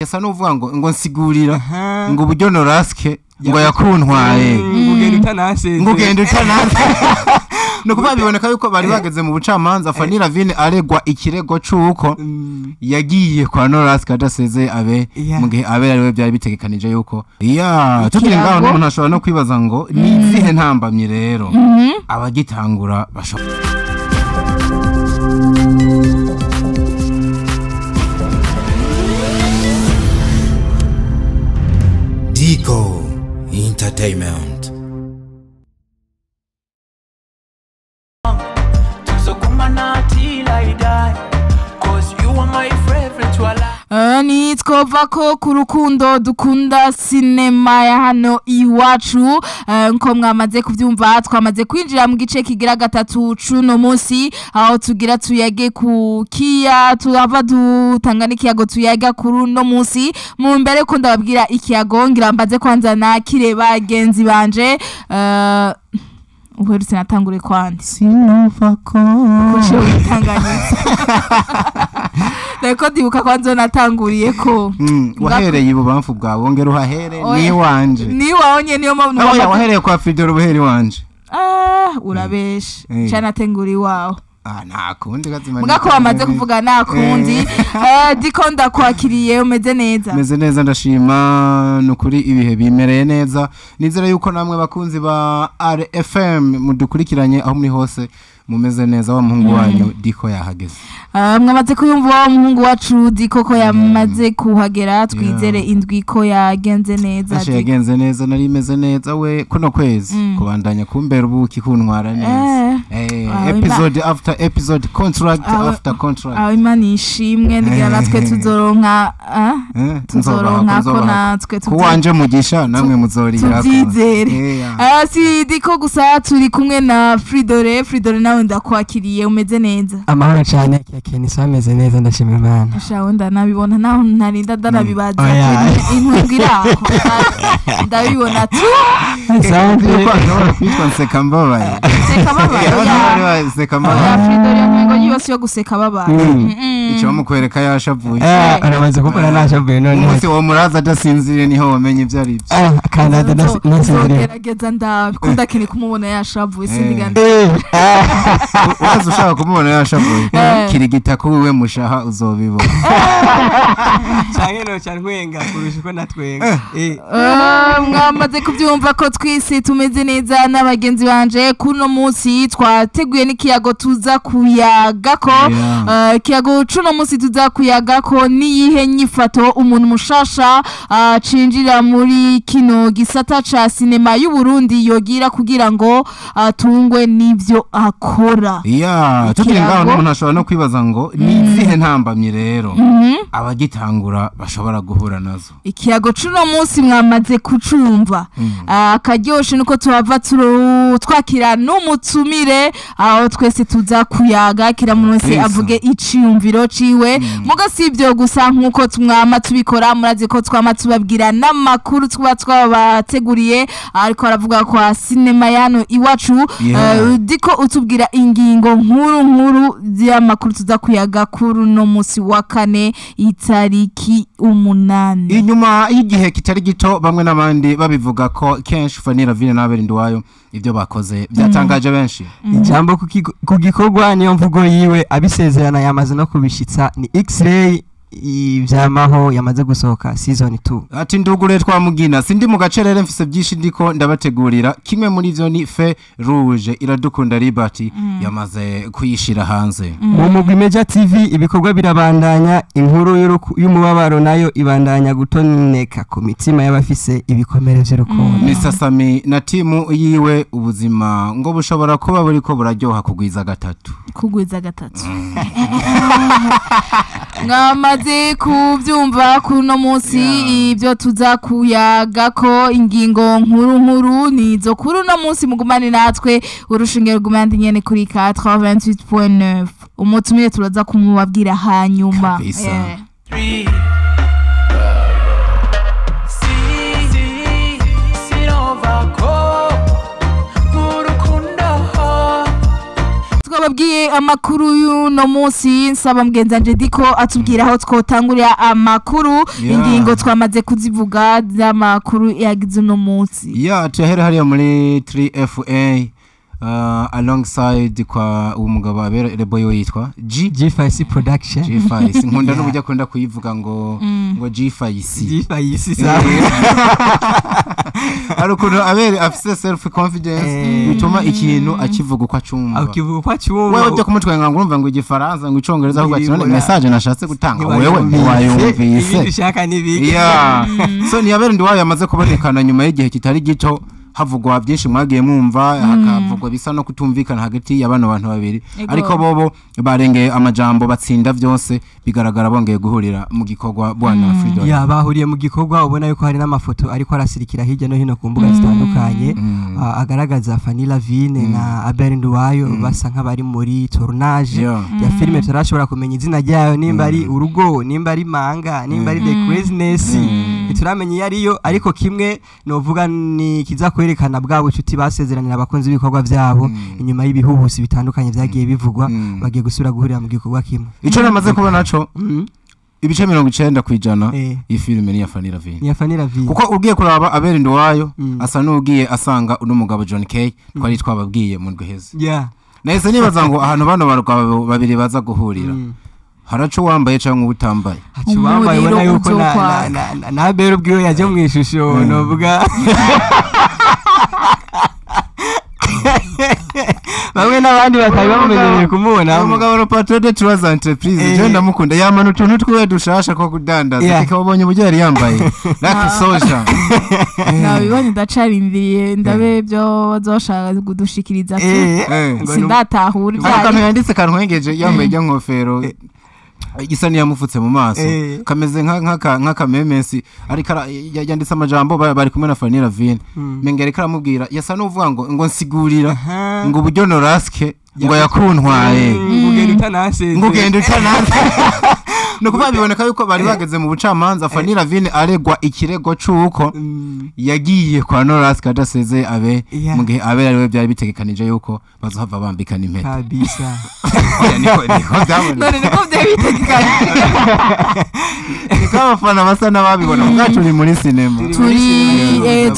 Yasa n'uvuga ngo nsigurira ngo uburyo Noraske ngo yakuntwaye, ngugenda utanaseze, ngugenda utanaseze. Nukuvuga biboneka yuko bari bageze mu bucamanza, Fanny Lavine aregwa ikirego c'uko yagiye kwa Noraske adaseze abe, mu gihe abe ariwe byari bitegekanije yuko ya tukiri ngaho. N'umuntu ashobora no kwibaza ngo ni izihe ntambamyi rero abagitangura bashobora. Dico Entertainment. Ni twova ko ku rukundo dukunda sinema ya hano iwacu, nko mwamaze kuvyumva, twamaze kwinjira mu gice kigira gatatu cuno munsi, aho tugira tuyage ku kiya turava dutanga n'ikiyago tuyaga kuri uno munsi. Mu mbere ko ndababwira ikiyago, ngira mbaze kwanza nakire bagenzi banje. Uherutse natangure kwandi Sinumva ko kuciye utanganyitse. Reko ndibuka kwanza natanguriye ko wahereye ibubamfu bwawe, wongera uhahere ni wanje, ni wawe nyene, niyo mpamvu. Oya, wahereye kwa Fidel ubuheri wanje. Ah, urabeshe cyane, atengura iwawe. Ah, nta kundi kazima. Muga ko bamaze kuvuga nta kundi. Diko, ndakwakiriye, umeze neza? Meze neza, ndashima nukuri, ibihe bimereye neza. Nizera yuko namwe bakunzi ba RFM mudukurikiranye aho muri hose mumeze neza. Wa muhungu wanyu Diko yahageze. Mwamaze kuyumva wa muhungu wacu Diko ko yamaze kuhagera. Twizere indwi ko yagenze neza. Ashe, yagenze neza, nari meze neza we. Kuno kwezi kubandanya kumbera ubuki, kuntwara neza, episode after episode, contract after contract. Aho Imana ishimwe, ngira natwe tuzoronka, tuzoronka ko natwe kuwanje mugisha namwe muzorira. Tubyizere. Si Diko gusa, turi kumwe na Fridore. Fridore, nawe ndakwakiriye, umeze neza? Amahoro cyane keke, ameze neza, ndashima Imana. Shawe, ndanabibona naho ntarinda ndanabibaza, intungwa iraho ndabibona tu. Kwitwa nseka mbabaye. Seka babaye. Seka mbabaye. Fridore ngo yose yo guseka babaye. Icyo bamukwereka yashavuye. Aramaze gukora nashavuye none. Umunsi wo muraza adasinziriye niho wamenye ibyo ari byo. Kanada nasinziriye. Nzogerageza ndabe ko ndakeneye kumubona yashavuye, sindiganda. Waza ushaka kumubona yashavuye, kirigita ko wiwe mushaha uzobibona. Canke no cyantwenga kurusha uko natwenga. Mwamaze kubyumva ko twese tumeze neza n'abagenzi banje. Kuno munsi twateguye n'ikiyago tuza kuyagako. Ikiyago cuno munsi tuza kuyagako niyihe nyifato umuntu mushasha cinjira muri kino gisata ca sinema y'u Burundi yogira kugira ngo atungwe n'ivyo akora. Ya, tukiri ngaho, n'umuntu ashobora no kwibaza ngo ni izihe ntambamyi rero abagitangura bashobora guhura nazo. Ikiyago cuno munsi mwamaze kucumva. Akaryoshe nuko tuhava twakira n'umutumire, aho twese tuza kuyaga, kira muntu wese avuge iciyumviro ciwe. Muga si ibyo gusa, nkuko twama tubikora, murazi ko twama tubabwira n'amakuru tuba twabateguriye, ariko aravuga kwa sinema yano iwacu. Diko, utubwira ingingo nkuru nkuru y'amakuru tuza kuyaga kuri uno munsi wa kane, itariki 8. Inyuma y'igihe kitari gito bamwe n'abandi babivuga ko kenshi Fanny Lavine n'Abel Nduwayo ibyo bakoze byatangaje benshi. Ijambo ku gikorwa niyo mvugo yiwe, abisezerana yamaze no kubishitsa, ni X-ray ivyamaho yamaze gusohoka season 2. Ati ndugure twamugina sindi mu gacerere, mfise byinshi ndiko ndabategurira, kimwe muri ivyo ni Fe Rouge Iradukunda Liberty yamaze kuyishira hanze. Mu mugwi Meja TV ibikorwa birabandanya, inkuru y'umubabaro nayo ibandanya gutoneka ku mitima y'abafise ibikomere vy'urukundo. Ni Sasami na timu yiwe, ubuzima ngo bushobora kuba buriko buraryoha kugwiza gatatu. Kugwiza gatatu. Mwamaze kubyumva kuno munsi ibyo tuza kuyagako, ingingo nkuru nkuru nizo kuri uno munsi. Mugumane natwe, urushinge rugumande nyene kuri 88.9. Umutumire turaza kumubabwira hanyuma. Kabisa. Si, si, sinova ko mu rukundo Twababwiye Dutangure amakuru y'uno munsi, nsaba mugenzanje Diko atubwira aho twotangurira amakuru. Ingingo twamaze kuzivuga z'amakuru yagize uno munsi. Yeah, tuyahere hariya muri 3FA alongside kwa uwo mugabo abera rebo yo yitwa G G5C Production. G5 nkunda n'uburyo akunda kuyivuga ngo G5C. G5C sawa. Hari ukuntu abere afise self confidence bituma ikintu akivuga uko acumva. Akivuga uko acumva. Wewe byo kumutwenga ngo urumva ngo igifaransa ngo icongereza ahubwo ati none message nashatse gutanga wewe ntiwayumvise. Ibyo ushaka nibiki. Yeah. So ni Abel Nduwayo yamaze kubonekana nyuma y'igihe kitari gito havugwa byinshi mwagiye mwumva, hakavugwa bisa no kutumvikana hagati y'abano bantu babiri, ariko bobo barengeye amajambo batsinda byose bigaragara bongeye guhurira mu gikorwa bwana Freedom. Ya bahuriye mu gikorwa, ubona yuko hari n'amafoto ariko arasirikira hirya no hino ku mbuga zitandukanye agaragaza Fanny Lavine na Abel Nduwayo basa nk'abari muri tournage ya filime turashobora kumenya izina ryayo, nimba ari urugo, nimba ari manga, nimba ari The Craziness, ntituramenya iyo ariyo, ariko kimwe novuga ni kiza kwerekana bwa bucuti basezeranira abakunzi b'ibikorwa byabo inyuma y'ibihuhusi bitandukanye byagiye bivugwa, bagiye gusubira guhurira mu gikorwa kimwe. Ico namaze kubona naco ibice 90% iyi filime ni ya Fanny Lavine. Ni ya Fanny Lavine. Kuko ugiye kuraba Abel Nduwayo asa n'ugiye asanga uno mugabo John K twari twababwiye mu ndwi heze. Nahise nibaza ngo ahantu bano barwa babiri baza guhurira haraco wambaye cyangwa utambaye. Hacu wambaye, ubona yuko na Abel ubwiwe yaje mu ishusho novuga bamwe n'abandi batari bamumenyereye kumubona. Umugabo le patron de trois entreprises, je ndamukunda, yamana utuntu twiwe dushasha ko kudandaza, kikabonye uburyo yari yambaye like soja. Nabibonye ndacarindiriye ndabe byo bazoshaka kudushikiriza, sindatahura ibyo. Akantu yanditse kantwengeje, yambaye ijya nkofero isa niyamufutse mu maso kameze nk'akamemesi, ariko yanditse amajambo bari kumwe na Fanny Lavine, menga ariko aramubwira yasa n'uvuga ngo nsigurira ngo uburyo Noraske ngo yakuntwaye ngo ugenda utanase. No kuba biboneka yuko bari bageze mu bucamanza, Fanny Lavine aregwa ikirego c'uko yagiye kwa Noraske adasezeye abe, mu gihe abe ari we byari bitegekanije yuko bazohava bambikana impeta kabisa. Niko byabona. None niko byari bitegekanije. Niko abafana basa n'ababibona ubwacu turi muri sinema.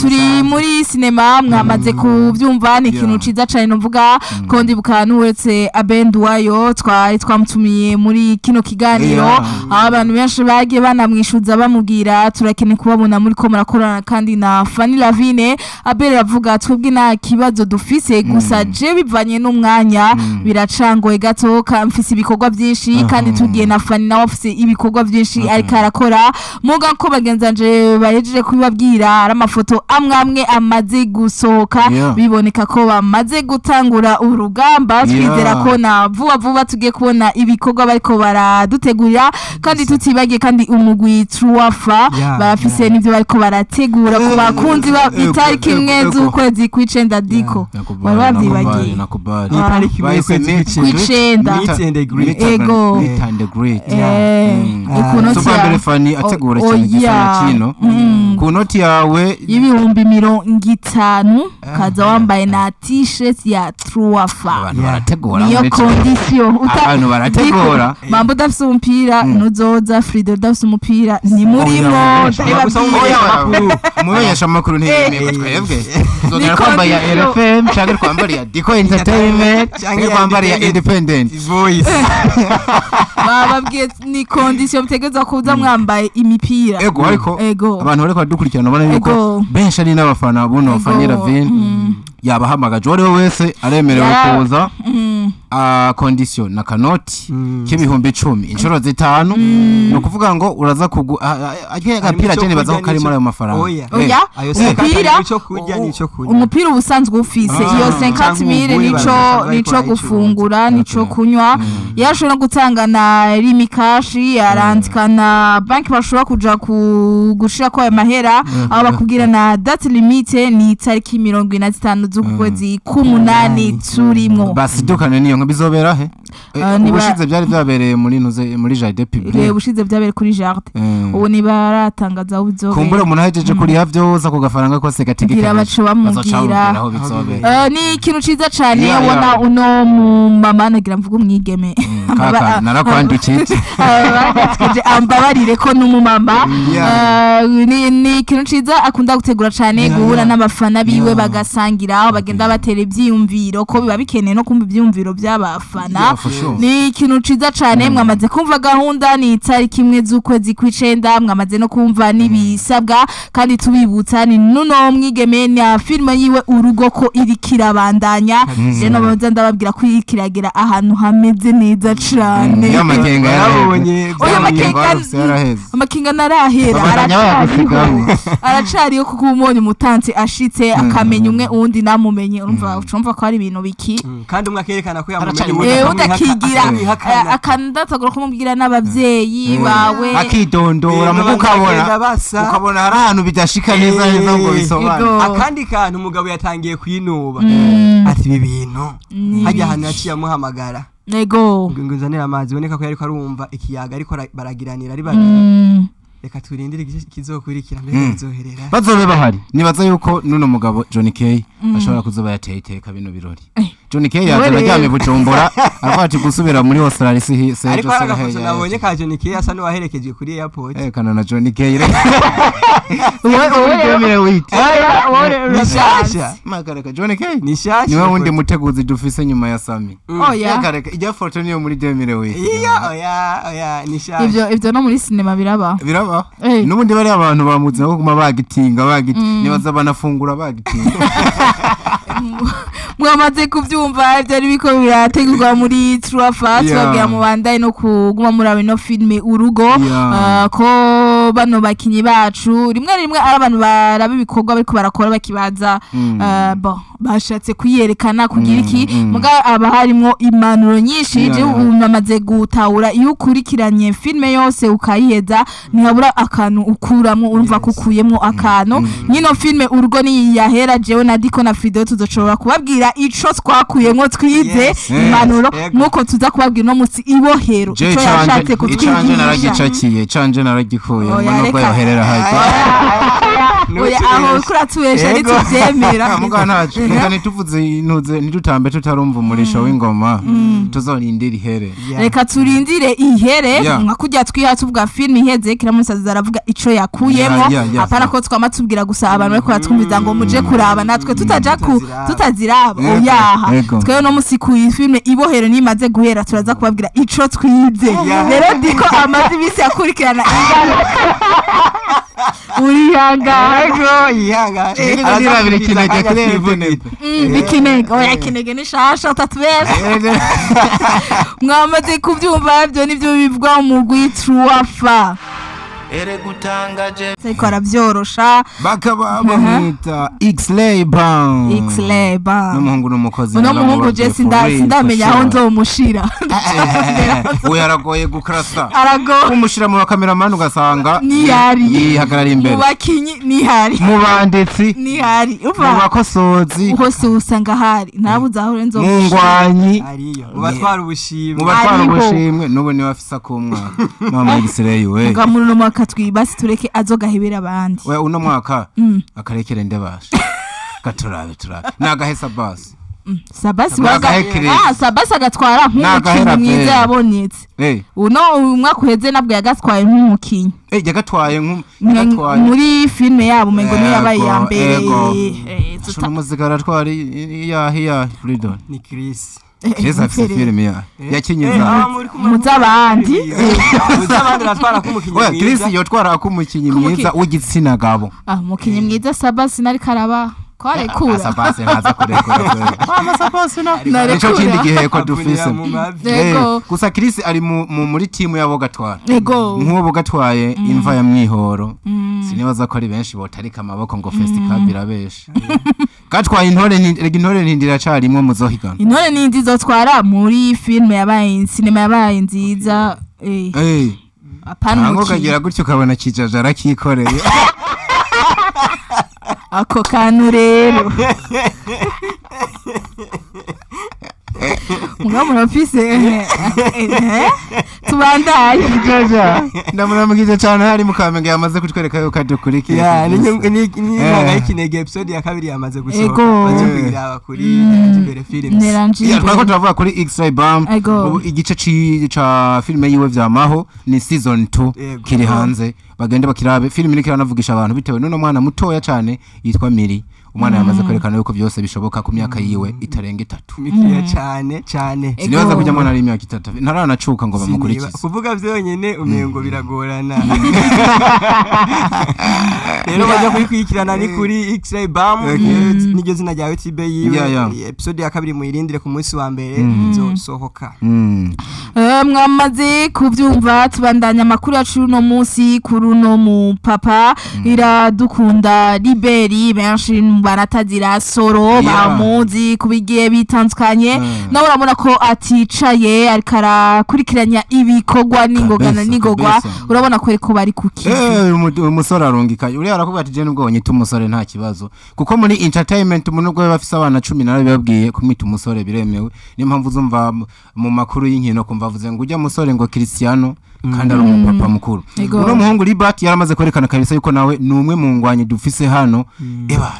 Turi muri sinema, mwamaze kubyumva, ni ikintu ciza cane numvuga ko ndibuka n'uretse Abel Nduwayo twari twamutumiye muri kino kiganiro, abantu benshi bagiye banamwishuza bamubwira turakeneye kubabona muri ko murakorana kandi na Fanny Lavine. Abel avuga twebwe nta kibazo dufise, gusa je bivanye n'umwanya biracangoye gato, mfise ibikorwa byinshi kandi tugiye na Fanny nawe afise ibikorwa byinshi ariko arakora. Muga ko bagenzanje bahejeje kubibabwira, ari amafoto amwe amwe amaze gusohoka, biboneka ko bamaze gutangura urugamba. Twizera ko na vuba vuba tugiye kubona ibikorwa bariko baradutegurira, kandi tutibagiye kandi umugwi Truafa barafise n'ivyo bariko barategura ku bakunzi ba itariki 1 z'ukwezi kw'icenda. Diko bari bavyibagiye itariki 1 z'ukwezi kw'icenda. Ego Meet and greet. Kunoti ya Fanny ategura cyane gisa kino ku noti yawe y'ibihumbi 50 kaza wambaye na t-shirt ya Truafa. Abantu barategura niyo condition, abantu barategura. Mambo udafise umupira nuzoza, Frido udafise umupira ni murimo. Umumenyesha amakuru ntiyemeye twebwe tuzongera kwambara ya RFM cyangwa kwambara ya Diko Entertainment cyangwa kwambara ya Independent Voice. Bababwiye ni condition mutegerezwa kuza mwambaye imipira. Ego, ariko abantu bariko badukurikirana ubona yuko benshi ari n'abafana buno Fanny Lavine yabahamagaje, uwo wese aremerewe kuza a condition na kanoti k'ibihumbi 10 inshuro 5. Ni ukuvuga ngo uraza kugu agapira je nibaza ko kari muri ayo mafaranga. Oya, umupira umupira ubusanzwe ufise iyo 50000 nico gufungura nico kunywa, yashobora gutanga na rimi cash, arandika na banki bashobora kuja gushira ko ayo mahera, aho bakubwira na date limite ni tariki 45 z'ukwezi k'umunani turimwo. Basidukane niyo nka bizobera he? Ubushize byari byabereye muri ntuze muri jardin public. Ubushize byabereye kuri jardin. Ubu nibaratangaza aho bizobera. Kumbura umuntu ahejeje kuriha byose ako gafaranga kose gategekana. Baca bamubwira. Ni ikintu ciza cane ubona uno mama nagira mvuga umwigeme. Kaka narakwandukiye. Ambabarire ko n'umumama. Ni ikintu ciza akunda gutegura cane guhura n'abafana biwe bagasangira bagenda batera ivyiyumviro ko biba bikeneye no kumva ivyiyumviro by'abafana. Ni ikintu ciza cane mwamaze kumva gahunda ni itariki 1 z'ukwezi kw'icenda mwamaze no kumva n'ibisabwa kandi tubibutsa ni nuno mwigeme na filme yiwe urugo ko iri kirabandanya. Je no baza ndababwira ko iri kiragera ahantu hameze neza cane. Y'amakenga yarabonye. Amakenga narahera aracariyo kuko umonye umutanzi ashitse akamenya umwe uwundi namumenye urumva ucumva ko ari ibintu biki kandi umwe akerekana ko yamumenye udakigira akandatagura kumubwira n'abavyeyi bawe akidondora mu ukabona hari ahantu bidashika neza neza ngo bisobanure. Akandi kantu umugabo yatangiye kwinuba ati ibi bintu hajya ahantu yaciye amuhamagara ego ngo nzanire amazi boneka ko yariko arumva ikiyaga ariko baragiranira ari babiri. Reka turindire kizokurikira mbere bizoherera bazobe bahari. Nibaza yuko nuno mugabo John K ashobora kuzoba yateye iteka bino birori. John K yaje Bujumbura avuga ati gusubira muri Australia si se ariko aragafoto nabonye ka John K asa n'uwaherekeje kuri airport. Kana na John K ni shasha makareka John K ni shasha niwe wundi muteguzi dufise nyuma ya Sami. Oya kareka ijya foto niyo muri 2008. Iya oya oya ni shasha ivyo no muri cinema biraba. Nubundi bari abantu bamuzi nako kuma bagitinga nibaza banafungura bagitinga. Mwamaze kuvyumva byari biko birategurwa muri Truafa tubabwira mu bandaye no kuguma muri ino filme urugo ko bano bakinyi bacu rimwe rimwe ari abantu baraba ibikorwa bariko barakora bakibaza bon bashatse kuyerekana kugira iki muga aba harimo impanuro nyinshi. Je umamaze gutahura iyo ukurikiranye filme yose ukayiheza ntihabura akantu ukuramo urumva kukuyemo akantu. Nyino filme urugo ni yahera jewe na Diko na Fido tuzoshobora kubabwira ico twakuyemo twize impanuro nuko tuza kubabwira no musi ibohero ico yashatse kutwigisha. Icanje naragicakiye icanje naragikuye nubwo yoherera haje. Oya aho kuratuesha nituvyemera muga ntacu reka nituvuze intuze nitutambe tutarumva umurisho w'ingoma tuzorindira ihere. Reka turindire ihere nka kujya twiha tuvuga film iheze kiramusaza aravuga ico yakuyemo apana ko twama tubwira gusa abantu bariko batwumviza ngo muje kuraba natwe tutaja ku tutaziraba oyaha. Twewe no musi ku film ibohero nimaze guhera turaza kubabwira ico twize. Rero Diko amaze ibisi akurikirana urihanga ego ihanga arabira kinege kuri ikinege oya kinege ni shasha tatubesha. Mwamaze kuvyumva byo nivyo bivugwa mu mugwi Truafa ere gutangaje ariko aravyorosha bakaba bamwita X-Laban n'umuhungu n'umukozi n'umuhungu je sindamenya aho nzomushira. We aragoye gukrasa aragoye umushira mu cameraman ugasanga nihari yihagarara imbere mu bakinyi nihari mu banditsi nihari mu bakosozi hose usanga hari nabuze aho nzomushira mu ngwanyi ariyo mu batwara ubushimwe mu batwara ubushimwe n'ubu ni bafisa ku mwaka mama X-Lay we ngamuru no katwibasi tureke azogahebera abandi. We uno mwaka akarekere ndebasha katurabe turabe nagahesa basi Sabasi waga Sabasi agatwara nk'umukinyi mwiza yabonetse. Uno umwaka uheze nabwo yagatwaye nk'umukinyi. Yagatwaye nk'umukinyi muri filme yabo mengo niyo yabaye ya mbere. Tuta muzika aratwara yahi Freedom ni Chris. Chris afise filme ya yakinyiza muzabandi muzabandi atwara kumukinyi mwiza. Chris yotwara kumukinyi mwiza w'igitsina gabo. Umukinyi mwiza Sabasi nari karaba kwarekura Sabasi ntaza kurekura. Sabasi na nico kindi gihe ko dufise. Gusa Chris ari muri team yabo gatwara. Nk'uwo gatwaye imva ya mwihoro. Sinibaza ko ari benshi botarika amaboko ngo festival birabesha. Gatwaye intore intore ntindira carimwe muzohigana. Intore nindi zotwara muri film yabaye cinema yabaye nziza. Apana ngo kagira gutyo ukabona kijaja arakikoreye. Ako kantu rero Mugabo murafise tubandaye Jaja ndamuramukije cyane hari mukamenge yamaze kutwereka yuko adukurikiye. Yeah, ni ntaga y'ikinege episode ya kabiri yamaze gusohoka baje kuyiraba kuri Nerangibere Films. Yeah, twako turavuga kuri X-Ray Bam ubu igice ca filime yiwe vyamaho ni season 2 kiri hanze, bagende bakirabe filime iriko iranavugisha abantu bitewe n'uno mwana mutoya cyane yitwa Miri, umwana yamaze kwerekana yuko byose bishoboka ku myaka yiwe itarenga 3. Mitiya cyane cyane sinibaza kujya mwana ari imyaka 3 ntaranacuka ngo bamukurikize kuvuga vyonyene umengo biragorana. Rero bajya kuyikurikirana ni kuri X-Ray Bam niryo zina rya YouTube yiwe. Episode ya kabiri muyirindire ku munsi wa mbere izosohoka. Mwamaze kubyumva, tubandanya amakuru yacu no munsi kuri uno mu papa Iradukunda Liberi, benshi baratazira Soro bamuzi kubigiye bitandukanye, nawe urabona ko aticaye ariko arakurikiranya ibikorwa n'ingogana n'ingogwa, urabona ko ariko bari kuki umusore arungikaye uriya arakubwira ati je nubwo wonyita umusore nta kibazo, kuko muri entertainment umuntu ubwo bafise abana 10 babwiye kumwita umusore biremewe. Niyo mpamvu uzumva mu makuru y'inkino kumva avuze ngo ujya musore ngo Cristiano kandi ari umupapa mukuru. Uno muhungu Libert yaramaze kwerekana kabisa yuko nawe ni umwe mu ngwanyi dufise hano. Eba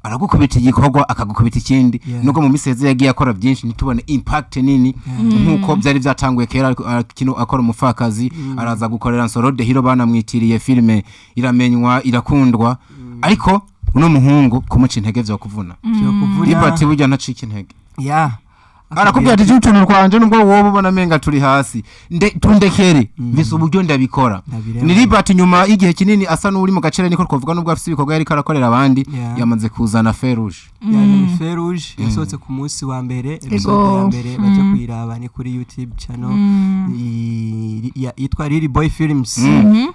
aragukubita igikorwa akagukubita ikindi, nubwo mu miseze yagiye akora byinshi ntitubone impact nini nkuko byari byatanguye kera. Kino akora umufakazi araza gukorera Nsoro de Hero banamwitiriye filme iramenywa irakundwa, ariko uno muhungu kumuca intege vyo kuvuna. Libert burya ntacika intege. Arakubwira ati utuntu twanje nubwo wowe ubona menga turi hasi tundekere mvise uburyo ndabikora. Ni Libert nyuma y'igihe kinini asa n'uri mu gacere niko twavuga, nubwo afise ibikorwa yariko arakorera abandi, yamaze kuzana Ferrouge. Ni Ferrouge yasohotse ku munsi wa mbere, episode ya mbere baje kuyiraba ni kuri YouTube channel yitwa Lily Boy Films.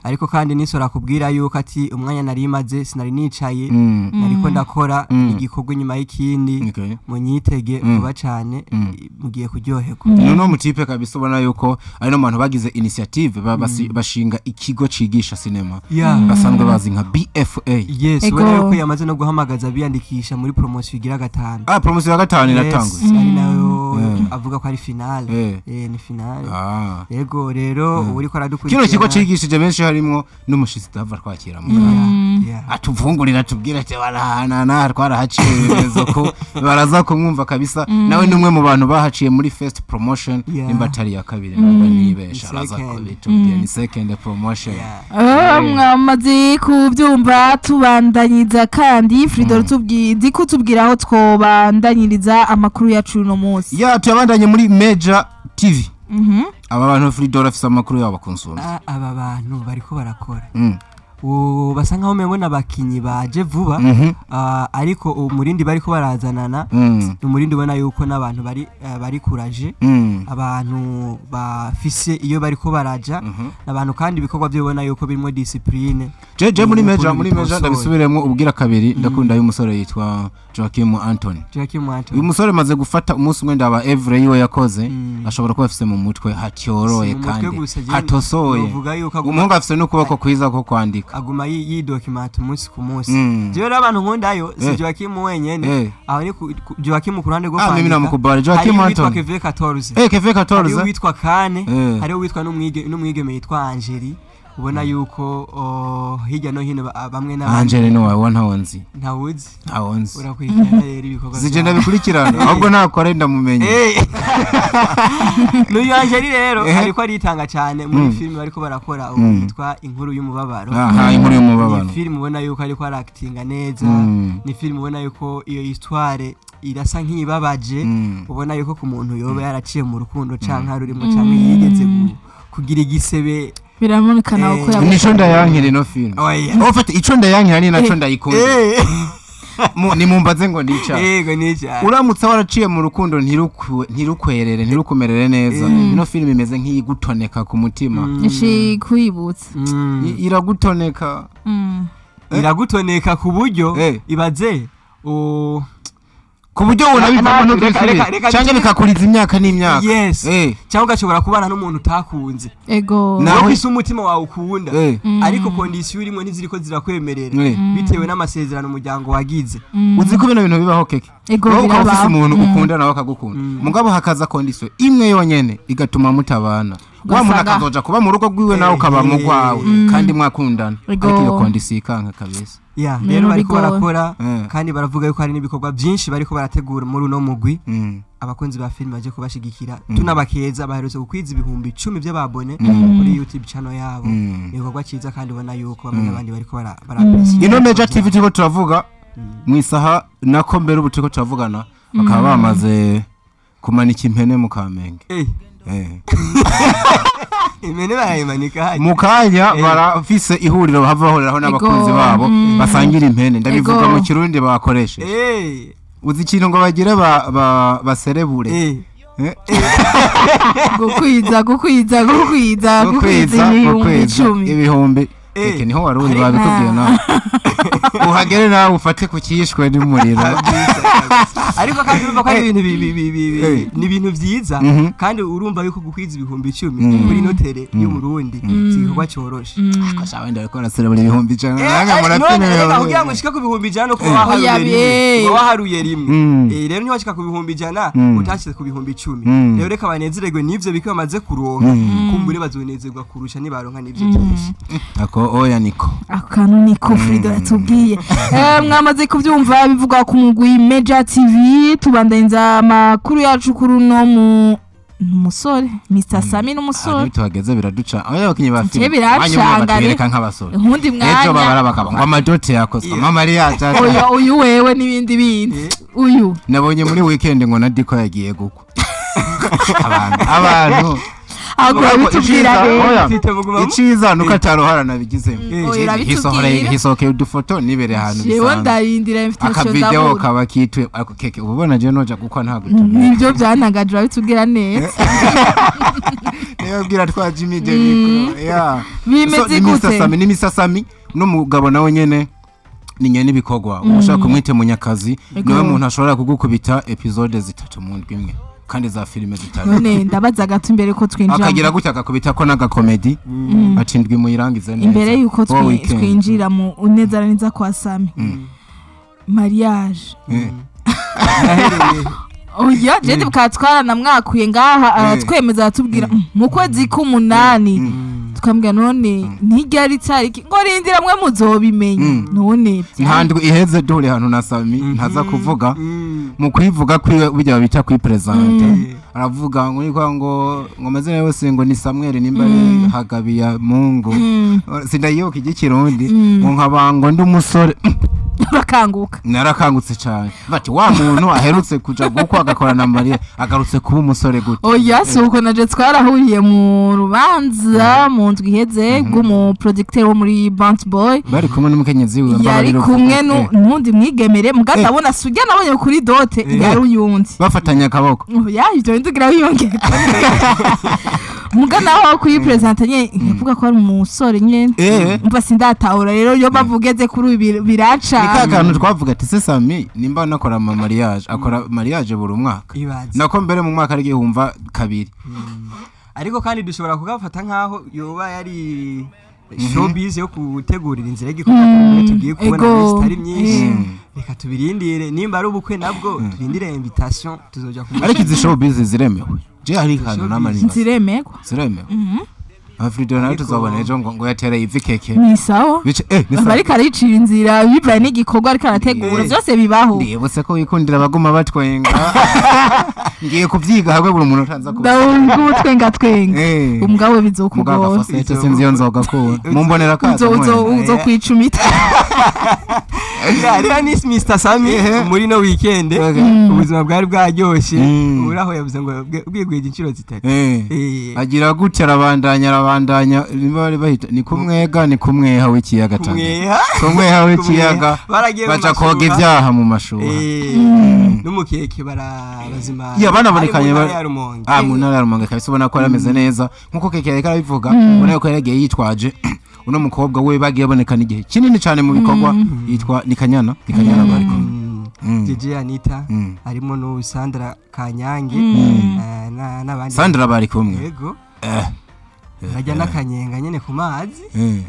Ariko kandi nisora kubwira yuko ati umwanya nari maze sinari nicaye nariko ndakora igikorwa inyuma y'ikindi, munyitege vuba cyane mugiye kuryoherwa. Nuno mutipe kabisa ubona yuko ari no bantu bagize initiative bashinga ikigo cigisha cinema basanzwe bazi nka BFA. Yes, ubona yuko yamaze no guhamagaza biyandikisha muri promotion igira gatanu. Promotion ya gatanu iratangwa. Ari nayo avuga ko ari finale. Ni finale. Yego rero uri ko aradukurikira. Kino kigo cigishije benshi harimo n'umushitsi dava twakira mu atuvungurira tubwira ati barahana twarahaciye bimezo ko baraza kumwumva kabisa. Nawe numwe mu bantu bahaciye muri first promotion nimba atari ya kabiri namba nibesha araza kubitubwira ni second promotion. Mwamaze kubyumva, tubandanyiriza kandi Fridor tubwiye kutubwira aho twobandanyiriza amakuru yacu no munsi. Tuyabandanye muri Major TV. Aba bantu Fridor afise amakuru yabo konsumye. Aba bantu bariko barakora. Basa nkaho mengo nabakinyi baje vuba, ariko umurindi bariko barazanana umurindi ubona yuko n'abantu bari kuraje, abantu bafise iyo bariko baraja, abantu kandi ibikorwa byo ubona yuko birimo discipline. Je muri Major ndabisubiremo ubwira kabiri ndakunda y'umusore yitwa Joachim Anthony. Uyu musore maze gufata umunsi umwe ndaba every yiwe yakoze ashobora kuba afise mu mutwe hatyoroye kandi hatosoye. Umuhungu afise n'ukuboko kwiza ko kwandika, aguma yidocument umunsi ku munsi. Jewe rero abantu nkundayo si Joachim wenyene, aho ni Joachim ku ruhande rwo kwandika. Mimi namukubali Joachim Anthony. Keve 14. Keve 14. Hari witwa Kane, hari witwa n'umwigeme yitwa Angeli. Ubona yuko hirya no hino bamwe n'abandi. Angeli no wawe ntawonzi. Ntawuzi. Ntawonzi. Urakurikirana rero ibikorwa. Zije ndabikurikirana ahubwo nakore ndamumenye. N'uyu Angeli rero ariko aritanga cyane muri filime bariko barakora ubu yitwa Inkuru y'umubabaro. Inkuru y'umubabaro. Ni filime ubona yuko ariko aractinga neza. Ni filime ubona yuko iyo histoire irasa nk'ibabaje, ubona yuko ku muntu yoba yaraciye mu rukundo canka rurimo canke yigeze kugira igisebe biramunikana uko yabuze. Nico ndayankira no film. Ofite ico ndayankira ni naco ndayikunda. Ni mumbaze ngo nica. Yego nica. Uramutse waraciye mu rukundo ntirukwerere ntirukumerere neza. Ino film imeze nk'iyigutoneka ku mutima. Ishi kwibutsa. Iragutoneka. Iragutoneka ku buryo ibaze Ku buryo ubona bivamo cyangwa bikakuriza imyaka n'imyaka. Yes. Cyangwa ugashobora kubana n'umuntu utakunze. Ego. Naho isi umutima wawe ukunda. Ariko condition urimo ntiziriko zirakwemerera bitewe n'amasezerano umuryango wagize. Uzi ko bino bintu bibaho keke. Ego biraba. Ufise umuntu ukunda nawe akagukunda. Mugabo hakaza condition imwe yonyene igatuma mutabana. Wa muntu akazoja kuba mu rugo rwiwe nawe ukaba mu rwawe kandi mwakundana. Ariko iyo condition ikanka kabisa. Ya, rero bariko barakora kandi baravuga yuko hari n'ibikorwa byinshi bariko barategura muri uno mugwi. Abakunzi ba filime baje kubashigikira tunabakeza baherutse gukwiza 10,000 by'ababone kuri YouTube channel yabo. Ibikorwa cyiza kandi ubona yuko bamwe n'abandi bariko barapresi. Ino Major TV turiko turavuga mu isaha nako mbere ubu turiko turavugana bakaba bamaze kumanika impene mu Kamenge. Impene barayimanika mu kanya barafise ihuriro bahava bahuriraho n'abakunzi babo basangira impene. Ndabivuga mu Kirundi bakoresheje. Uzi ikintu ngo bagire baserebure. Gukwiza ibihumbi 10. Eke niho warundi babikubwiye nawe. Uhagere nawe ufate ku kiyishwe n'umuriro. Ariko kandi urumva ko ari ibintu ni ibintu vyiza kandi urumva yuko gukwiza 10,000 kuri notere y'Umurundi sigikorwa cyoroshe. Ako shawe wenda ariko araserebura 100,000 nanga murapine kugira ngo ushike ku 100,000 ko waharuye rimwe. Rero ntiwashika ku 100,000 utashize ku 10,000. Rero reka banezererwe n'ivyo biko bamaze kuronka kumbure bazonezerwa kurusha nibaronka n'ivyo byinshi. Ako oya niko akantu niko Frido yatubwiye. Mwamaze kubyumva bivugwa ku mugwi Major TV. Tubandanza amakuru yacu kuri uno musore Mr Sami n'umusore. Tuhageze biraduca aho abakinyi ba filime biracanga nk'abasore nkundi mwanya ejo babara bakaba ngo amadote yakozwe mama ari yacha uyu wewe n'ibindi bindi uyu nabonye muri weekend ngo na Diko yagiye gukwa abantu agura bitubwira rero iciza nuko ataruhara nabigizemo hisohokeye udufoto nibere ahantu bisanzwe. Jewe ndarindira invitation ndabura akavideo kaba kitwe ariko keke ubona je noja gukwa nta gutumira nibyo byantangaje babitubwira neza. Niyo bwira twa Jimmy Jericho ya bimeze gute ni Mr Sami n'umugabo nawe nyene ni nyene ibikorwa ushaka kumwite munyakazi niwe muntu ashobora kugukubita episode 3 mu ndwi imwe kandi za filime zitandukanye. None ndabaza gato imbere ko twinjira akagira gutya akakubita ko naga comedy atindwi muyirangize neza imbere yuko twinjira mu unezara neza kwa Sami mariage. Oya je bukatwara na mwakuye ngaha aratwemeza aratubwira mu kwezi k'umunani tukambwira none ntiryari tariki ngo rindira mwe muzobimenya none ntandwi iheze dore hano na Sami ntaza kuvuga mu kwivuga kwiwe bijya bita kwi presente aravuga ngo niko ngo amazina yose ngo ni Samuel nimba Hagabiya Mungu sindayibuka igikirundi ngo nkabango ndi umusore bakanguka. Narakangutse cyane bati wa muntu aherutse kuja gukwa agakora na Maria agarutse kuba umusore gute. Oya suko naje twarahuriye mu rubanza mu ndwi iheze bw'umu producteur wo muri Bant Boy bari kumwe n'umukenyezi wiwe yari kumwe n'undi mwigemere mugatabona sujya nabonye kuri dote yari uyundi bafatanya akaboko. Oya ivyo ndugira wiyongera muga naho kuri presenter nye nkavuga ko ari umusore nyene umva sindatahura rero yo bavugeze kuri biraca. Ni kakantu twavuga ati se Sami nimba nakora ama mariage akora mariage buri mwaka nako mbere mu mwaka ari humva kabiri. Ariko kandi dushobora kugafata nkaho yoba yari showbiz yo kutegurira inzira y'igikorwa tugiye kubona bitari myinshi. Reka tubirindire nimba ari ubukwe nabwo turindire invitation tuzoja kumwe. Ariko izi showbiz ziremewe je hari kantu namani ziremewe Afrido nawe tuzabona ejo ngo yatereye ivi keke ni sawa ariko aricira inzira bivaye n'igikorwa ariko arategura byose bibaho. Ndibutse ko wikundira abaguma batwenga ngiye kuvyiga hamwe buri muntu utanza kuba ndabutwenga twenga umugabo bizokugora mugabo sinzi iyo nzoga ko mumbonera kaza uzo kwicumita. Rero ni Mr Sami muri no weekend ubuzima bwari bwaryoshye uraho yavuze ngo bwigwije inshuro 3 agira gutya arabandanya bari bahita ni kumwega ni kumweha w'ikiyaga Tanganyika kumweha w'ikiyaga baca koga ibyaha mu mashuha n'umukeke barabazima ya banabonekanye mu ntara ya Rumonge kabisa ubona ko arameze neza nkuko keke yariko arabivuga ubona ko yaragiye yitwaje uno mukobwa we bagiye bonekana igihe kinini cyane mu bikorwa yitwa Nikanyana bari kumwe. JJ Anita, harimo no Sandra Kanyange n'abandi. Sandra bari kumwe. Yego. Bajya n'akanyenga nyene ku mazi.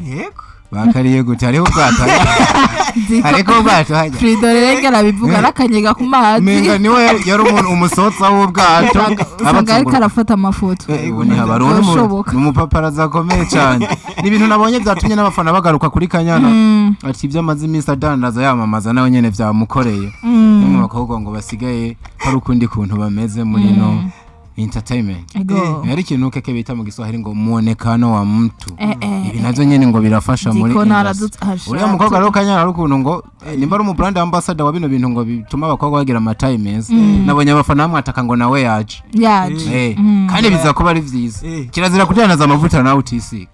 Yego. Bakariye gute hariho ubwato. Ariko ubwato hajya. Frido rero arabivuga n'akanyega ku mazi. Menga niwe yari umuntu umusotsa w'ubwato. Usanga ariko arafata amafoto. Ubu ni habarona umupaparaza akomeye cyane. Ni ibintu nabonye byatumye n'abafana bagaruka kuri Kanyana. Ati ibyo amaze iminsi adandaza yamamaza nawe nyene vyamukoreye. Mu bakobwa ngo basigaye hari ukundi kuntu bameze muri no entertainment. Yari ikintu keke bita mu Giswahili ngo muonekano wa mtu. Ibi navyo nyene ngo birafasha muri uriya mukobwa rero Kanyana ari ukuntu ngo nimba ari umu brand ambassador wa bino bintu ngo bituma abakobwa bagira amataye meza. Nabonye abafana bamwataka ngo nawe yaje. Kandi biza kuba ari vyiza. Kirazira kujyanaza amavuta nawe utisiga.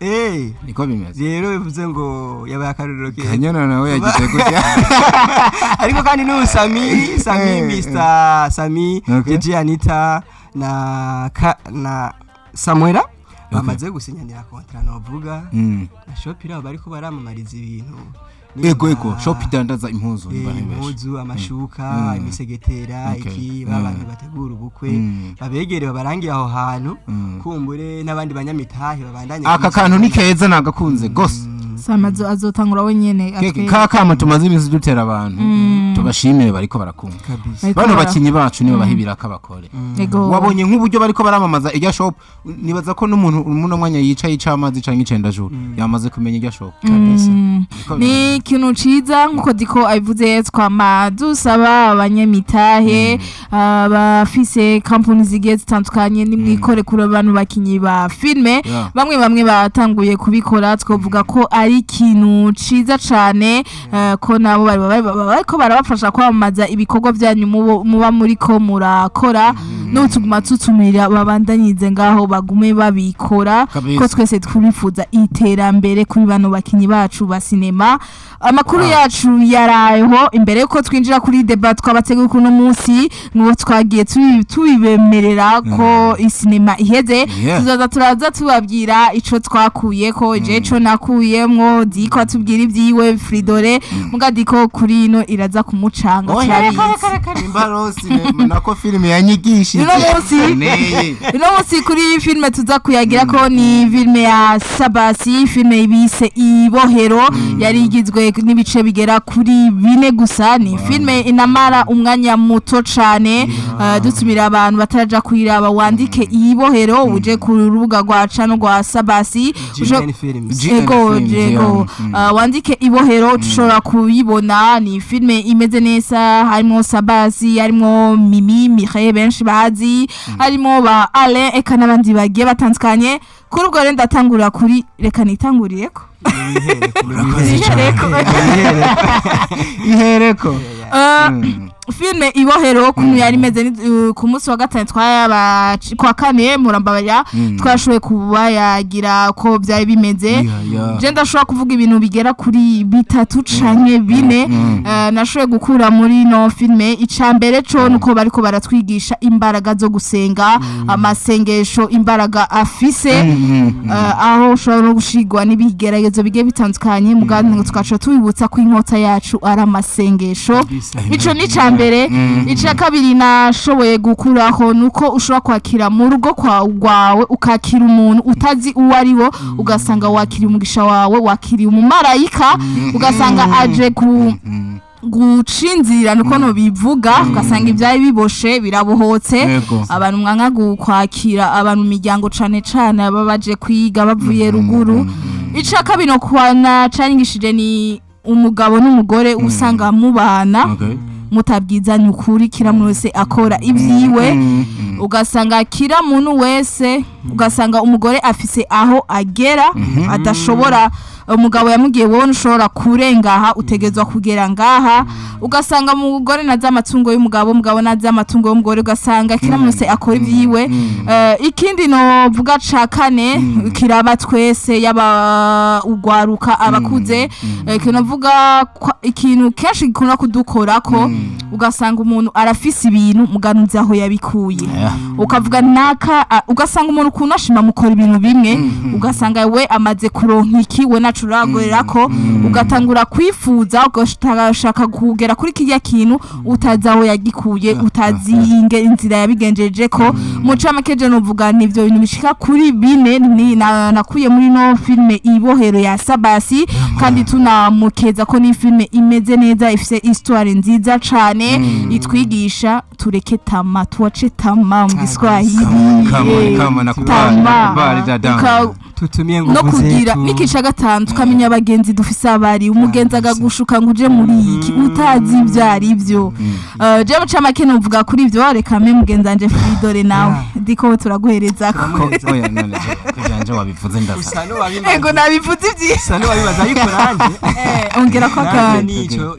Niko bimeze. Rero bivuze ngo yabaye akarorero ke. Kanyana nawe yagize gutya. Ariko kandi n'ubu Sami Mr Sami, JJ Anita na Samuela bamaze gusinyanira contrat novuga na shop irabo bariko baramamariza ibintu. Ego shop idandaza impuzu impuzu amashuka imisegetera iki babantu bategura ubukwe babegere babarangiye aho hantu kumbure n'abandi banyamitahe babandanye. Aka kantu ni keza nagakunze gose. Samazo azotangura wenyene atwe kaka tumaze iminsi dutera abantu tubashimire bariko barakunga bano bakinyi bacu nibo bahibira kabakore. Wabonye nk'uburyo bariko baramamaza irya shop, nibaza ko n'umuntu umuno mwanya yicaye icamazi canke icenda juru yamaze kumenya irya shop kabisa. Ni ikintu ciza nkuko Diko abivuze, twama dusaba abanyamitahe abafise company zigiye zitandukanye nimwikore kuri abantu bakinyi ba filme. Bamwe batanguye kubikora, twovuga ko ari ikintu ciza cane ko nabo bariko barabafasha kwamamaza ibikorwa byanyu muba muri ko murakora. N'utuguma tutumira babandanyize ngaho bagume babikora ko twese twifuza iterambere kuri bano bakinyi bacu ba sinema. Amakuru yacu yarayeho imbere yuko twinjira kuri debat twabateguye kuno munsi, nuwo twagiye tubibemerera ko isinema iheze. Tuzaza turaza tubabwira ico twakuye ko je ico nakuyemwo Diko atubwira ibyiwe Fridore muga Diko kuri ino iraza kumucanga cyane. Nako filime yanyigishije uno munsi kuri filime tuza kuyagira ko ni filime ya Sabasi, filime ibise Ibohero yari igizwe n'ibice bigera kuri 4 gusa. Ni filime inamara umwanya muto cane. Dutumira abantu bataraja kuyiraba wandike Ibohero uje ku rubuga rwa cano rwa Sabasi ego wandike Ibohero ushobora kuyibona. Ni filime imeze neza, harimo Sabasi, harimo Mimi Mireille benshi bazi, harimo ba Alain eka n'abandi bagiye batandukanye. Kuri ubwo rero ndatangurira kuri reka nitanguriyeko ihereko filme Ibohero kuntu yari imeze ku munsi wa gatanu twaba kwa kane murambabarira twashoboye kubayagira ko byari bimeze. Je ndashobora kuvuga ibintu bigera kuri 3 canke 4 nashoboye gukura muri no filme. Icambere co nuko bariko baratwigisha imbaraga zo gusenga, amasengesho imbaraga afise, aho ushobora no gushigwa n'ibigeragezo bigiye bitandukanye. Mugandi tukaca tubibutsa ko inkota yacu ari amasengesho. Ico ni mbere. Ica kabiri nashoboye gukuraho nuko ushobora kwakira mu rugo kwawe ukakira umuntu utazi uwo ari wo, ugasanga wakiriye umugisha wawe, wakiriye umumarayika, ugasanga aje ku gucinzira nuko no bivuga, ugasanga ibyari biboshe birabohotse. Abantu mwanka gukwakira abantu miryango cane cane aba baje kwiga bavuye ruguru. Ica kabiri no kwana caningishije ni umugabo n'umugore usanga mubana mutabwizanye ukuri, kira muntu wese akora ibyiwe, ugasanga kira muntu wese, ugasanga umugore afise aho agera adashobora, umugabo yamugiye wowe ushobora kurengaha utegezwa kugera ngaha, ugasanga umugore naza amatungo y'umugabo, umugabo naza amatungo y'umugore, ugasanga kira muntu wese akora ibyiwe. Ikindi no vuga ca kane kiraba twese yaba ugwaruka abakuze, kino vuga ikintu kenshi gikunda kudukorako, ugasanga umuntu arafise ibintu muganuza aho yabikuye, ukavuga naka, ugasanga umuntu Hari ukuntu ashima mukora ibintu bimwe, ugasanga we amaze kuronka iki, we nacu uragorera ko ugatangura kwifuza, ugashaka kugera kuri kirya kintu utazi aho yagikuye, utazi inzira yabigenjeje ko. Mu ncamake je novuga nivyo bintu bishika kuri bine ni nakuye muri no filme Ibohero ya Sabasi, kandi tunamukeza ko ni filme imeze neza, ifise histoire nziza cane, itwigisha tureke tama, tuwace tama mu Giswahili. Kama nakubali dada. Tutumie nguvu no kugira zetu. N'ikica gatanu tukamenya abagenzi dufise abari, umugenzi agagushuka ngo uje muri iki utazi ibyo ari byo. Je mu ncamake novuga kuri ivyo, reka mpe mugenzi wanje Fridore nawe ndiko turaguhereza ko. Oya none je wabivuze ndasa. Usa n'uwabimaze. Ego nabivuze ivyiza. Usa n'uwabimaze ariko nanje Ongera ko nanje akandi. nico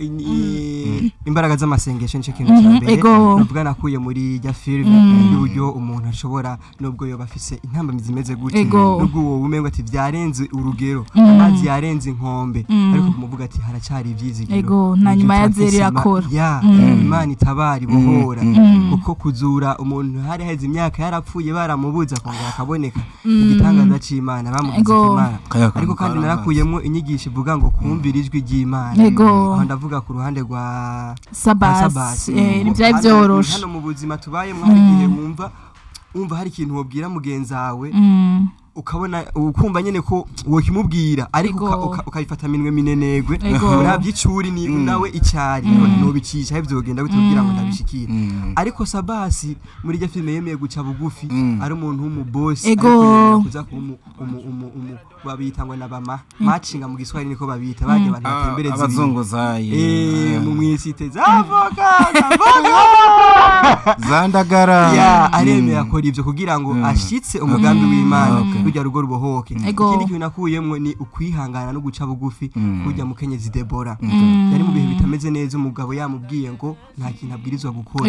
imbaraga z'amasengesho nico kintu ca mbere novuga nakuye muri rya filime, y'uburyo umuntu ashobora nubwo yoba afise intambamyi zimeze gute, nubwo uwo umengo ati vyarenze urugero, amazi yarenze inkombe, ariko kumuvuga ati haracyari ivyizigiro. Ego, na nyuma ya zeri irakora. Ya Imana itabara ibohora, kuko kuzura umuntu hari heze imyaka yarapfuye baramubuza kongera akaboneka, igitangaza c'Imana bamugize Imana. Ariko kandi narakuyemwo inyigisho ivuga ngo kumvira ijwi ry'Imana. Aho ndavuga ku ruhande rwa Sabasi, ntivyari vyoroshe. Hano mu buzima tubayemwo hari igihe wumva hari ikintu wobwira mugenzi wawe, ukabona ukumva nyene ko wokimubwira, ariko ukabifata minwe minenegwe, uravye icuri ni nawe icari nobicisha ivyogenda gute kugira ngo ndabishikire. Ariko Sabasi muri rya filime yemeye guca bugufi, ari umuntu w'umubosi, ariko yemera kuza kuba umu babita ngo nabama macinga mu Giswahili niko babita, baje abantu batembereza abazunguzayi mu mwisite zavoka zandagara. Ya aremeye akora ivyo kugira ngo ashitse umugambi w'Imana, kurya rugo rubohoke. Ikindi kintu nakuyemwo ni ukwihangana no guca bugufi kurya mukenyezi Debora yari mu bihe bitameze neza, umugabo yamubwiye ngo nta kintu abwirizwa gukora,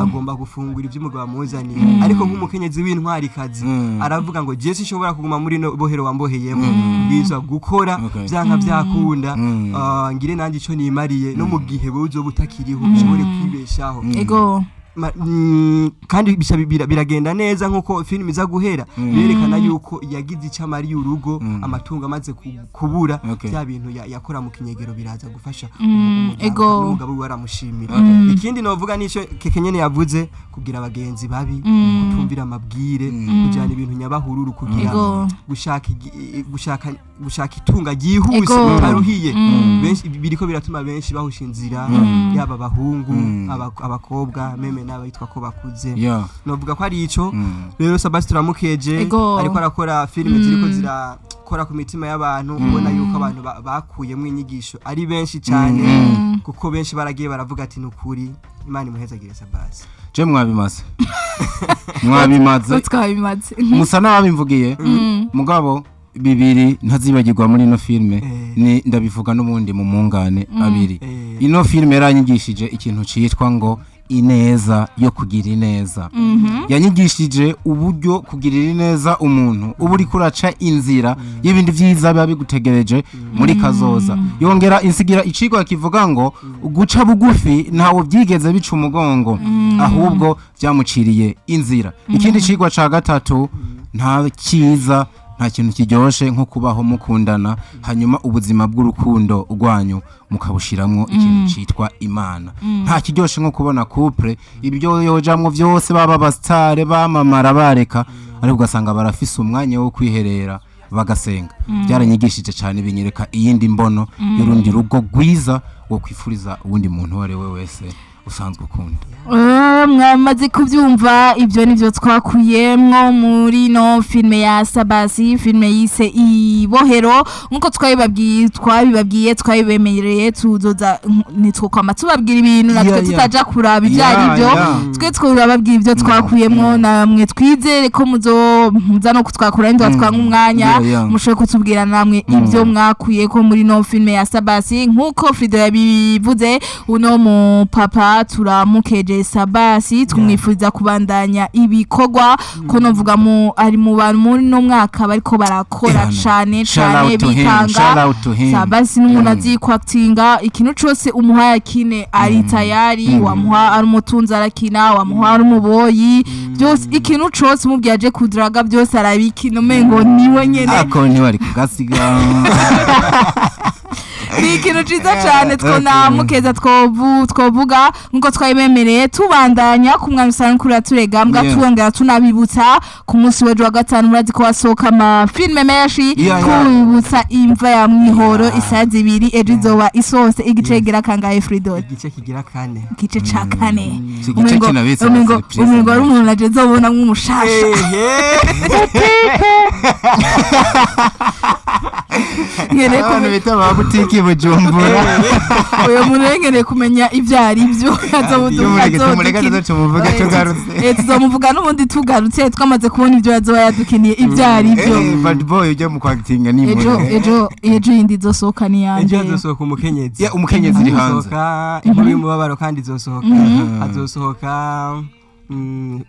agomba gufungura ivyo umugabo amuzaniye, ariko nk'umukenyezi w'intwarikazi aravuga ngo je sinshobora kuguma muri no bohero wamboheyemo, mbwirizwa gukora vyanka vyakunda, ngire nanje ico nimariye, no mu gihe wewe uzoba utakiriho ushobore kwibeshaho. Kandi biragenda neza nkuko filime iza guhera birerekana yuko yagize icyo amariye urugo, amatungo amaze kubura, bya bintu yakora mu kinyegero biraza gufasha umugabo we aramushimira. Ikindi novuga nico keke nyene yavuze, kugira abagenzi babi, kutumvira amabwire, kujana ibintu nyabahururu, kugira gushaka itunga ryihuse utaruhiye. Benshi biriko biratuma benshi bahusha inzira, yaba abahungu, abakobwa, meme n'abayitwa ko bakuze. Novuga ko ari ico. Rero Sabasi turamukeje, ariko arakora filime ziriko zirakora ku mitima y'abantu, ubona yuko abantu bakuyemwo inyigisho ari benshi cyane, kuko benshi baragiye baravuga ati nukuri Imana imuhezagire Sabasi. Je mwabimaze. Mwabimaze. Twabimaze. Musa nabimvugiye. Mugabo bibiri ntazibagirwa muri ino filme, ni ndabivuga n'ubundi mu mungane abiri. Ino filme yaranyigishije ikintu citwa ngo ineza yo kugira ineza. Yanyigishije uburyo kugirira ineza umuntu uba uriko uraca inzira y'ibindi vyiza biba bigutegereje muri kazoza. Yongera insigira icigwa kivuga ngo guca bugufi ntawo byigeze bica umugongo, ahubwo byamuciriye inzira. Ikindi cigwa ca gatatu, nta cyiza nta kintu kiryoshe nko kubaho mukundana, hanyuma ubuzima bw'urukundo rwanyu mukabushiramwo ikintu citwa Imana. Nta kiryoshe nko kubona couple ibyo yojamwo vyose baba abastare bamamara bareka, ariko ugasanga barafise umwanya wo kwiherera bagasenga. Byaranyigishije cyane, binyereka iyindi mbono y'urundi rugo rwiza wo kwifuriza uwundi muntu uwo ari we wese usanzwe ukunda. Mwamaze kubyumva, ibyo nivyo twakuyemwo muri no filme ya Sabasi, filme yise Ibohero. Nkuko twabibabwiye twabibemereye, tuzoza nitwokwama tubabwira ibintu natwe tutaja kuraba ibyo ari byo, twe twurababwira ibyo twakuyemwo, namwe twizere ko muza no kutwakura indi twatwanga umwanya, mushobore kutubwira namwe ibyo mwakuye ko muri no filme ya Sabasi. Nkuko Frido yabivuze, uno mu papa turamukeje Sabasi. Sabasi tumwifuriza kubandanya ibikorwa ko novuga mu ari mu bantu muri no mwaka bariko barakora cane cane bitanga. Sabasi n'umuntu azi kwactinga ikintu cose umuha yakine ari tayari, wamuha ari umutunzi arakina, wamuha ari umuboyi, byose ikintu cose umubwiye aje kudraga byose arabikina umengo niwe nyene ako ni bari kugasiga. Ni ikintu ciza cane twonamukeza twovuga nkuko twayibemereye tubandanya ku mwami sankuru turega mbwa tuongera tunabibutsa ku munsi w'ejo wa gatanu murazi ko wasohoka ama filme menshi kubibutsa imva ya Mwihoro isaha 2 ejo izoba isohotse igice kigira kangahe Fridol? Igice kigira kane. Igice ca kane. Umengo ari umuntu aje nzobona nk'umushasha. Abantu bita ba butiki Bujumbura. Oyo muntu ngeneye kumenya ivyo ari byo azobuduka tugarutse. Tuzomuvuga n'ubundi tugarutse twamaze kubona ivyo azoba yadukiniye ivyo ari byo. Bad boy ujya mu kwactinga ni ejo ejo yindi izosohoka ni yande. Ejo azosohoka umukenyezi. Ya umukenyezi iri hanze. Inkuru y'umubabaro kandi izosohoka. Azosohoka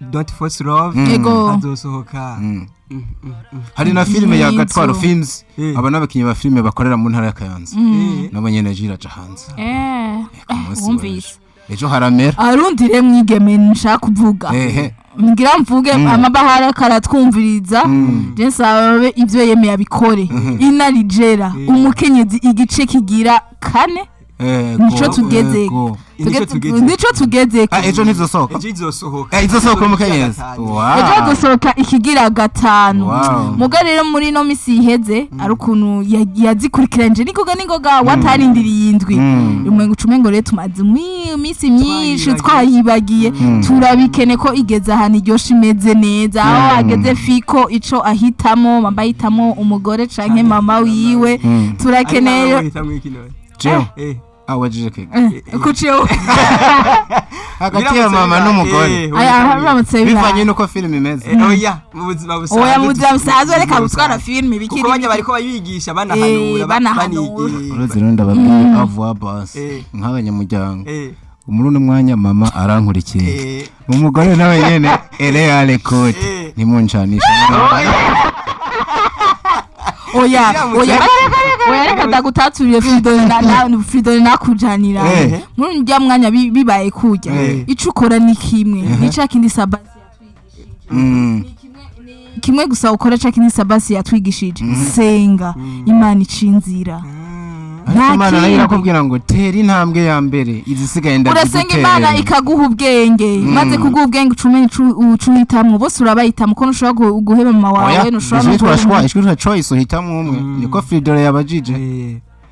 Don't Force Love. Azosohoka. Hari na filime ya Gatwaro Films aba n'abakinyi ba filime bakorera mu ntara ya Kayanza nabo nyene jiraca hanze. Wumvise ejo haramera arundire mwigeme nshaka kuvuga ngira mvuge amabahara karatwumviriza je nsabe ivyo yemeye abikore inarijera umukenyezi igice kigira kane nico tugeze nico tugeze ejo ntizosohoka ejo izosohoka izosohoka umukenyezi ejo izosohoka ikigira gatanu muga rero muri no misi iheze ari ukuntu yazikurikiranje ningoga ningoga watarindiriye indwi umwe ucume ngo rero tumaze imisi myinshi twayibagiye turabikene ko igeze ahantu iryoshe imeze neza aho ageze fiko ico ahitamo mama ahitamo umugore canke mama wiwe turakeneye awajije ke kuciyo hagati ya mama n'umugore bivanye nuko filime imeze oya mu buzima busanzwe oya mu buzima busanzwe reka butwara filime bikiri kuko bajya bariko babigisha banahanura banigira uruzi runda babwiye avoir boss nk'abanyamuryango muri uno mwanya mama arankurikiye umugore nawe nyene ere ale kote ntimuncanisha oya oya oya reka ndagutaturiye Fridolin nakujanira muri njya mwanya bibaye kujya ico ukora ni kimwe ni ca kindi Sabasi yatwigishije kimwe gusa ukora ca kindi Sabasi yatwigishije senga Imana icinzira. Imana nayo irakubwira ngo tera intambwe ya mbere izisigaye ndazigutera. Urasenga Imana ikaguha ubwenge maze kuguha ubwenge ucumenye ucuhitamwo bose urabahitamwo ko ntushobora guheba mama wawe ntushobora no twashwa choice uhitamwo umwe niko Fridolin yabajije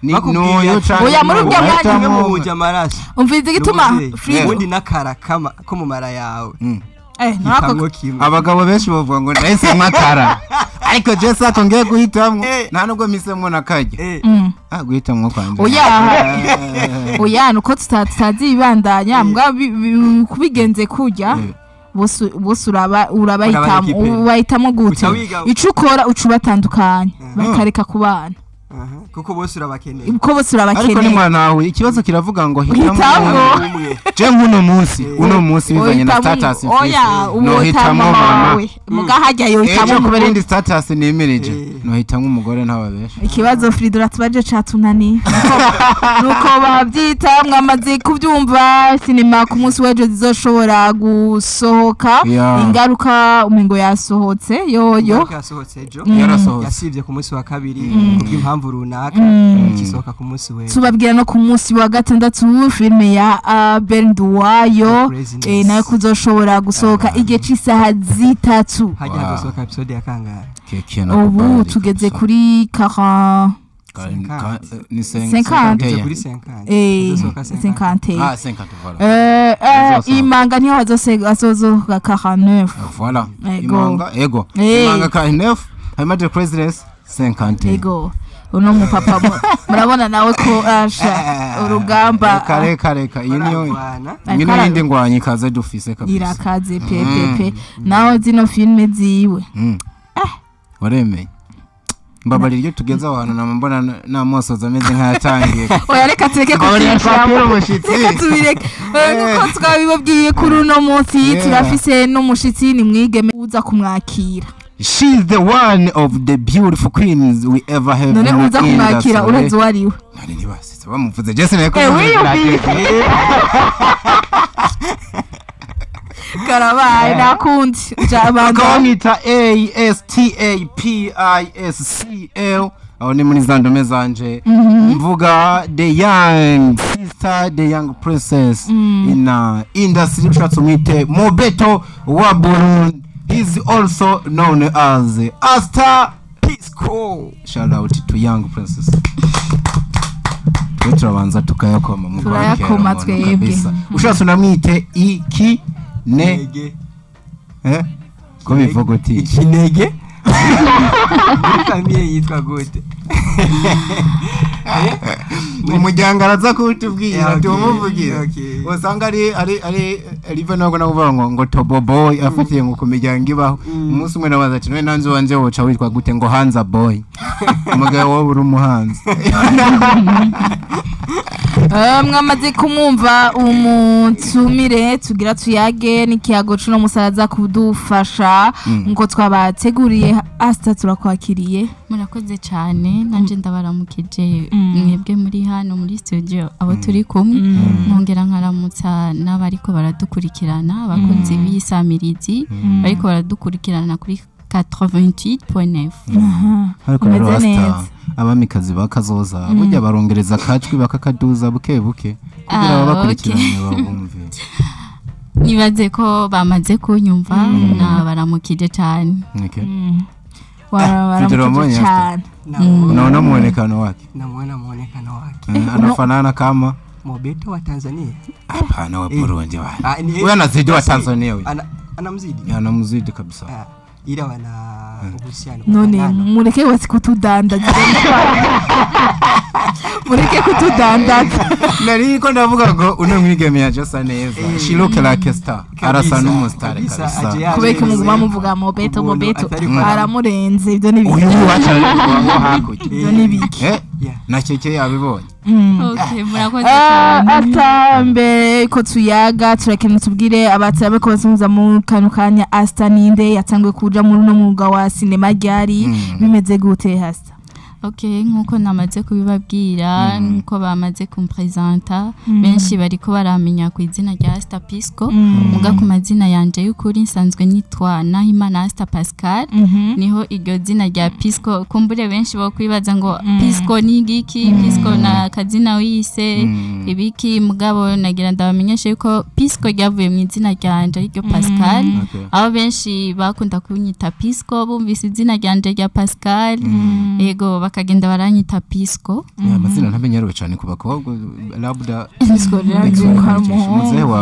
ni noyo cyane oya muri ubwo mwanya muhuje amaraso umvize igituma Fridolin nakara kama ko mu mara yawe nako abagabo benshi bavuga ngo nahise mwakara ariko Jesse akongeye guhitamwo nta nubwo misemwo nakajya guhitamwo kwanje oya oya nuko tutazibandanya mbwa kubigenze kujya bose urabahitamwo ubahitamo gute ico ukora ucubatandukanya bakareka kubana kuko bose urabakeneye kuko bose urabakeneye ariko ni mwana wawe ikibazo kiravuga ngo hitamwo je nkuno munsi uno munsi bivanye na status oya no hitamwo mama muga hajya yo hitamwo ejo kubera indi status nemereje no hitamwo umugore ntababesha ikibazo Fridolin tubaje catunani nuko bavyita mwamaze kubyumva sinema ku munsi w'ejo zizoshobora gusohoka ingaruka umengo yasohotse yoyo yasohotse ejo yasivye ku munsi wa kabiri kubw'impamvu runaka ikisohoka ku munsi w'ejo tubabwira no ku munsi wa gatandatu filme ya Abel Nduwayo nayo kuzoshobora gusohoka igihe c'isaha 3 hajya hazosohoka episode ya kangahe ubu tugeze kuri 40 ni 50 kuri 50 50 ah 50 voilà imanga niho hazosohoka 49 voilà imanga ego imanga 49 hanyuma the president 50 ego uno mupapa murabona nawe ko asha urugamba kare kare iyi niyo ngino yindi ngwanye ikaze dufise kabisa irakaze pepepe naho zino filme ziwe waremeye Mbabarira iyo tugeze aho hantu namubona namosoza ameze nk'ayatangiye. Oya reka tureke kubyinjiramo, reka tubireke. Nkuko twabibabwiye kuri uno munsi turafise n'umushitsi, ni mwigeme uza kumwakira. She's the one of the beautiful queens we ever have. None uza kumwakira urazi uwo ari we? None ntibasitse bamuvuze Jesse nako. Karabaye nakundi bamwita ASTAPISCL, aho ni muri za ndome zanje mvuga the young sister, the young princess in industry, ushatse umwite Mobeto wa Burundi. He's also known as Asta Pisco. Shout out to young princess. Turabanza tukayakoma mu turayakoma twebwe. Ushatse unamwite iki ne ko bivuga uti ikinege famiye yitwa gute? Umuryango araza kutubwira tumuvugira, usanga ari ari ari rive ntabwo nakuvuga ngo Tobo Boy afatiye ngo ku miryango ibaho. Umunsi umwe nabaza ati none nanze wanje woca witwa gute? Ngo Hanza Boy. Umugabo wowe uri umuhanzi. Mwamaze kumwumva umutumire tugira tuyage n'ikiyago cuno musaraza kudufasha nkuko twabateguriye. Asta turakwakiriye. Murakoze cyane, nanje ndabaramukije mwebwe muri hano muri studio abo turi kumwe, nkongera nkaramutsa n'abariko baradukurikirana, abakunzi b'isamirizi bariko baradukurikirana kuri 88.9. Ariko rero Asta, abamikazi bakazoza burya barongereza akajwi bakakaduza buke buke kugira babakurikirane babumve. Nibaze ko bamaze kunyumva na baramukije cyane. Baramukije cyane. Unaona muonekano wake? Namuona muonekano wake. Anafanana kama Mobeto wa Tanzania. Hapana, wa Burundi wale. Huyo anazidi wa Tanzania huyo. Anamzidi. Anamzidi kabisa. Ila wana uhusiano. None mureke wasi kutudandaza. Mureke kutudandaza. Nariko ndavuga ngo uno mwigeme yaje asa neza. She look like a star. Arasa n'umustar kabisa. Kubeka muguma muvuga Mobeto Mobeto aramurenze ibyo ni biki? Uyu wacha wo hakurya. Ibyo ni biki? Na keke yabibonye. Okay, murakoze cyane. Asta mbere ko tuyaga turakeneye tubwire abatarabe ko basunza mu kanu kanya Asta ninde yatanguye kuja muri no mwuga wa sinema ryari bimeze gute Asta? Okay, nkuko namaze kubibabwira, nkuko bamaze kumpresenta, benshi bariko baramenya ku izina rya Asta Pisco, muga ku mazina yanje y'ukuri nsanzwe nitwa Nahimana Asta Pascal, niho iryo zina rya Pisco kumbure benshi bo kwibaza ngo Pisco ni igiki, Pisco na kazina wise ibiki, mugabo nagira ndabamenyeshe yuko Pisco ryavuye mu izina ryanje ryo Pascal, aho benshi bakunda kunyita Pisco bumvise izina ryanje rya Pascal, yego bakagenda baranyita Pisco. Amazina ntamenyerewe cyane ku bakobwa labda Pisco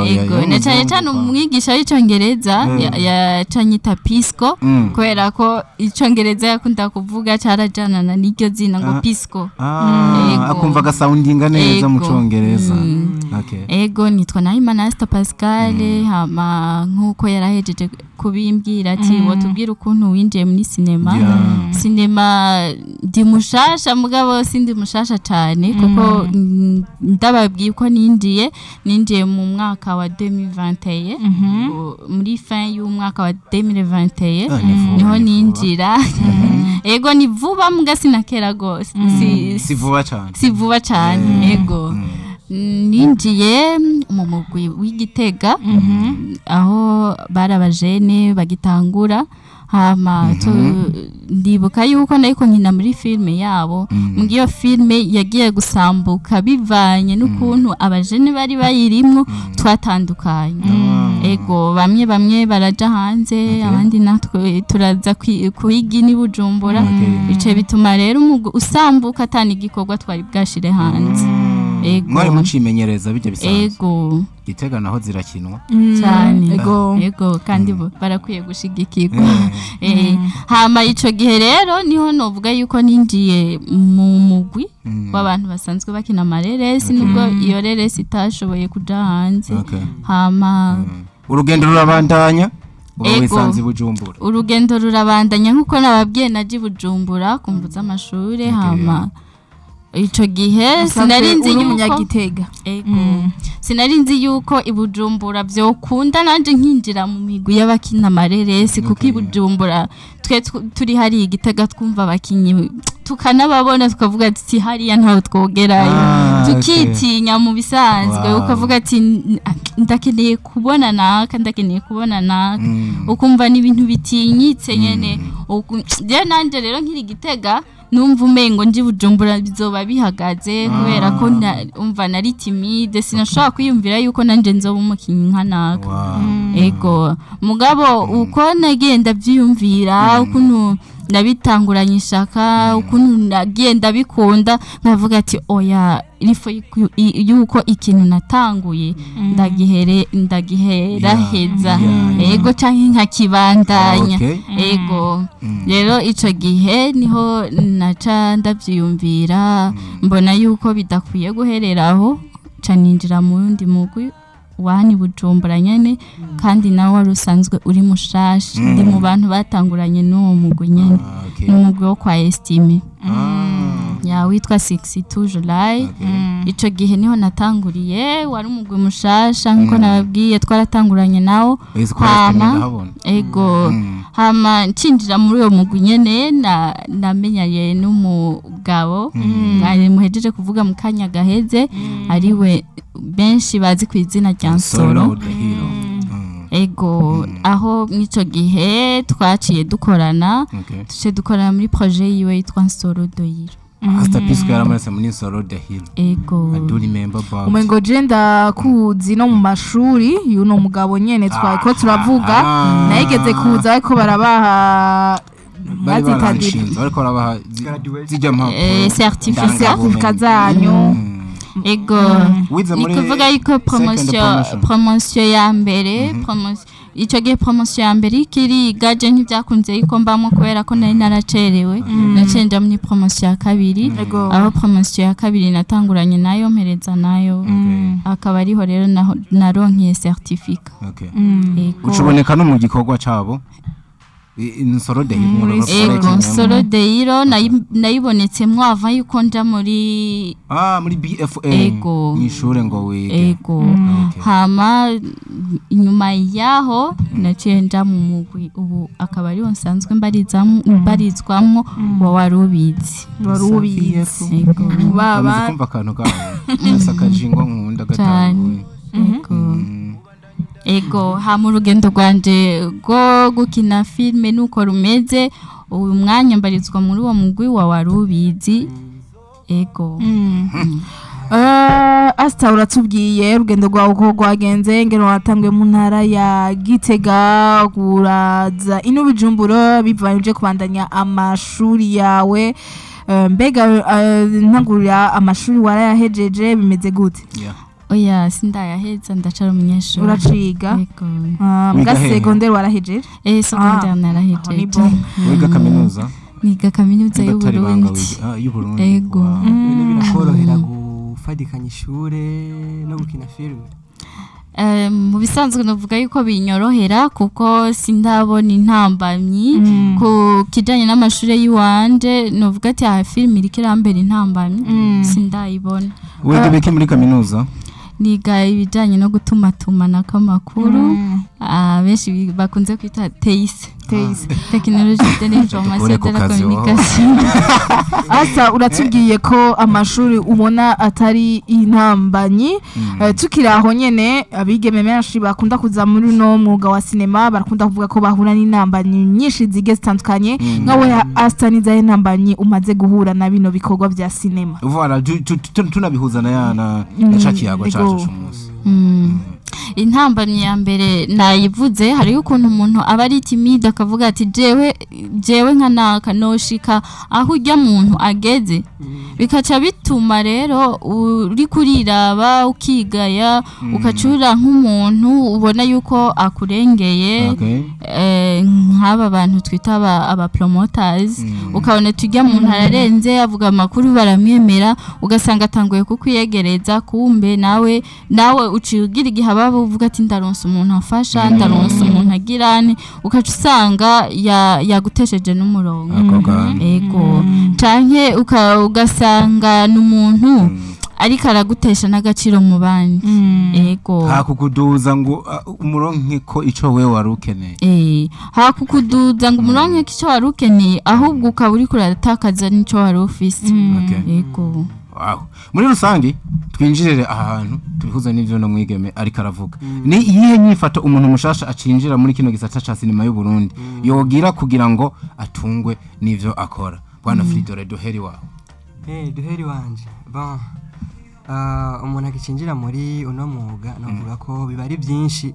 yego, na cyane cyane umwigisha w'icyongereza yacanyita Pisco kubera ko icyongereza yakunda kuvuga cyarajana na n'iryo zina ngo Pisco. Akumva gasoundinga neza mu cyongereza. Ego, nitwa Nahimana Asta Pascal, hama nkuko yarahejeje kubimbwira ati wotubwira ukuntu winjiye muri sinema. Sinema ndi mushasha mugabo sindi mushasha cyane kuko ndababwiye ko ninjiye mu mwaka wa 2021, muri fin y'umwaka wa 2021 niho ninjira. Ego ni vuba muga sinakera gose, si vuba cyane, si vuba cyane. Ego ninjiye mu mugwi w'Igitega aho barabajene bagitangura, hama ndibuka yuko nariko nkina muri filme yabo, ngiyo filme yagiye gusambuka bivanye n'ukuntu abajene bari bayirimwo twatandukanye. Ego bamwe baraja hanze, abandi natwe turaza kuhiga ni Bujumbura, bice bituma rero usambuka atani igikorwa twari bwashire hanze. Ego mwari mucimenyereza bijya bisanzwe. Ego Gitega naho zirakinwa cyane. Ego kandi barakwiye gushigikirwa. Hama ico gihe rero niho novuga yuko ninjiye mu mugwi w'abantu basanzwe bakina amareresi, nubwo iyo reresi itashoboye kuja hanze. Hama urugendo rurabandanya. Uba wisanze Bujumbura. Urugendo rurabandanya nkuko nababwiye naje Bujumbura kumvuza amashure hama ico gihe sinarinzi yuko umunyagitega. Ego. Sinarinzi yuko ibujumbura vyokunda nanje nkinjira mu migwi y'abakina amareresi kuko ibujumbura twe turi hari igitega twumva abakinyi tukanababona tukavuga ati hariya ntaho twogerayo tukitinya mu bisanzwe ukavuga ati ndakeneye kubona naka ndakeneye kubona naka ukumva n'ibintu bitinyitse nyene je nanje rero nkiri gitega numva umengo nji Bujumbura bizoba bihagaze kubera ko umva nari timide sinashobora kwiyumvira yuko nanje nzoba umukinyi nka naka. Ego mugabo uko nagenda byiyumvira ukuntu nabitanguranye ishaka ukuntu nagenda bikunda nkavuga ati oya irifo yuko ikintu natanguye ndagihere ndagiheraheza ego canke nkakibandanya. Ego rero ico gihe niho naca ndavyiyumvira mbona yuko bidakwiye guhereraho ca ninjira mu wundi mugwi wani Bujumbura nyene kandi nawe wari usanzwe uri mushasha ndi mu bantu batanguranye n'uwo mugwi nyene n'umugwi wo kwa Estime ya witwa 62 July. Ico gihe niho natanguriye wari umugwi mushasha nkuko nababwiye twaratanguranye nawo hama ego hama ncinjira muri uwo mugwi nyene namenyanye n'umugabo mwari muhejeje kuvuga mu kanya gaheze ariwe benshi bazi ku izina rya Nsoro. Ego aho mw'ico gihe twaciye dukorana tuce dukorana muri projet yiwe yitwa Nsoro Dohiro. Asta Pisco yaramarase muri Nsoro Dohiro. Ego I do remember about umengo je ndakuzi no mu mashuri yuno mugabo nyene twako turavuga nayigeze kuza ariko barabaha bariko barabaha zijya mpapuro certificat zanyu. Ego ni kuvuga yuko promotion ya mbere ico gihe promotion ya mbere ikiri gaje ntibyakunze yuko mbamo kubera ko nari naracerewe nacenja muri promotion ya kabiri aho promotion ya kabiri natanguranye nayo mpereza nayo akaba ariho rero naronkeye certificat. Ucuboneka no mu gikorwa cabo Nsoro Dohiro. Ego Nsoro Dohiro nayibonetsemwo ava yuko nja muri muri BFA mw'ishure ngo wige. Ego hama inyuma yaho naciye nja mu mugwi ubu akaba ariwo nsanzwe mbarizwamwo wa warubizi. Ego baba kumva akantu kawe asakajingo nkunda gatanguye. Ego Ego hama urugendo rwanje rwo gukina filme nuko rumeze uyu mwanya mbarizwa muri uwo mugwi wa warubizi. Ego Asta uratubwiye urugendo rwawe uko rwagenze ngero watangwe mu ntara ya Gitega kuraza ino Bujumbura bivanye kubandanya amashuri yawe mbega ntangurira amashuri warayahejeje bimeze gute? Oya sindayaheza ndacara umunyeshuri. Uraciga? Mbwa secondaire warahejeje? Secondaire narahejeje. Wiga kaminuza? Niga kaminuza y'Uburundi. Ego. None birakorohera gufadikanya ishure no gukina filme? Mu bisanzwe novuga yuko binyorohera kuko sindabona intambamyi ku kijanye n'amashure yiwanje novuga ati aha filme iriko irambera intambamyi sindayibona. Wiga biki muri kaminuza? Niga ibijanye no gutumatumanako amakuru benshi bakunze kwita TIC. Technologie de l'information de la communication. Asa uratubwiye ko amashuri ubona atari intambanyi tukiri aho nyene abigeme benshi bakunda kuza muri no mwuga wa sinema barakunda kuvuga ko bahura n'intambanyi nyinshi zige zitandukanye nkawe Asta nizahe ntambanyi umaze guhura na bino bikorwa vya sinema? Voilà tunabihuza na na cakiyago cacu cy'umunsi. Intambamyi ya mbere nayivuze hariyo ukuntu umuntu aba ari timide akavuga ati jewe nka naka noshika aho ujya muntu ageze bikaca bituma rero uri kuriraba ukigaya ukacura nk'umuntu ubona yuko akurengeye. Nk'aba bantu twita aba promoters, ukabona tujya mu ntararenze avuga amakuru baramwemera, ugasanga atanguye kukwiyegereza, kumbe nawe uciye ugira igihe ababa uvuga ati ndaronse umuntu afasha, ndaronse umuntu agirane, ukaca usanga yagutesheje n'umurongo. Ego, canke ugasanga n'umuntu ariko aragutesha n'agaciro mu bandi. Ego, hakukuduza ngo umuronke ko ico wewe wari ukeneye. Hakukuduza ngo umuronke ko ico wari ukeneye, ahubwo ukaba uriko uratakaza n'ico wari ufise. Ego. Wow. Muri rusangi twinjirire ahantu tubihuza n'ivyo no mwigeme ariko aravuga. Ni iyihe nyifato umuntu mushasha acinjira muri kino gisata ca sinema y'u Burundi yogira kugira ngo atungwe n'ivyo akora? Bwana Fridore, duheri wawe. Duheri wanje. Bon. Umuntu akicinjira muri uno mwuga navuga ko biba ari byinshi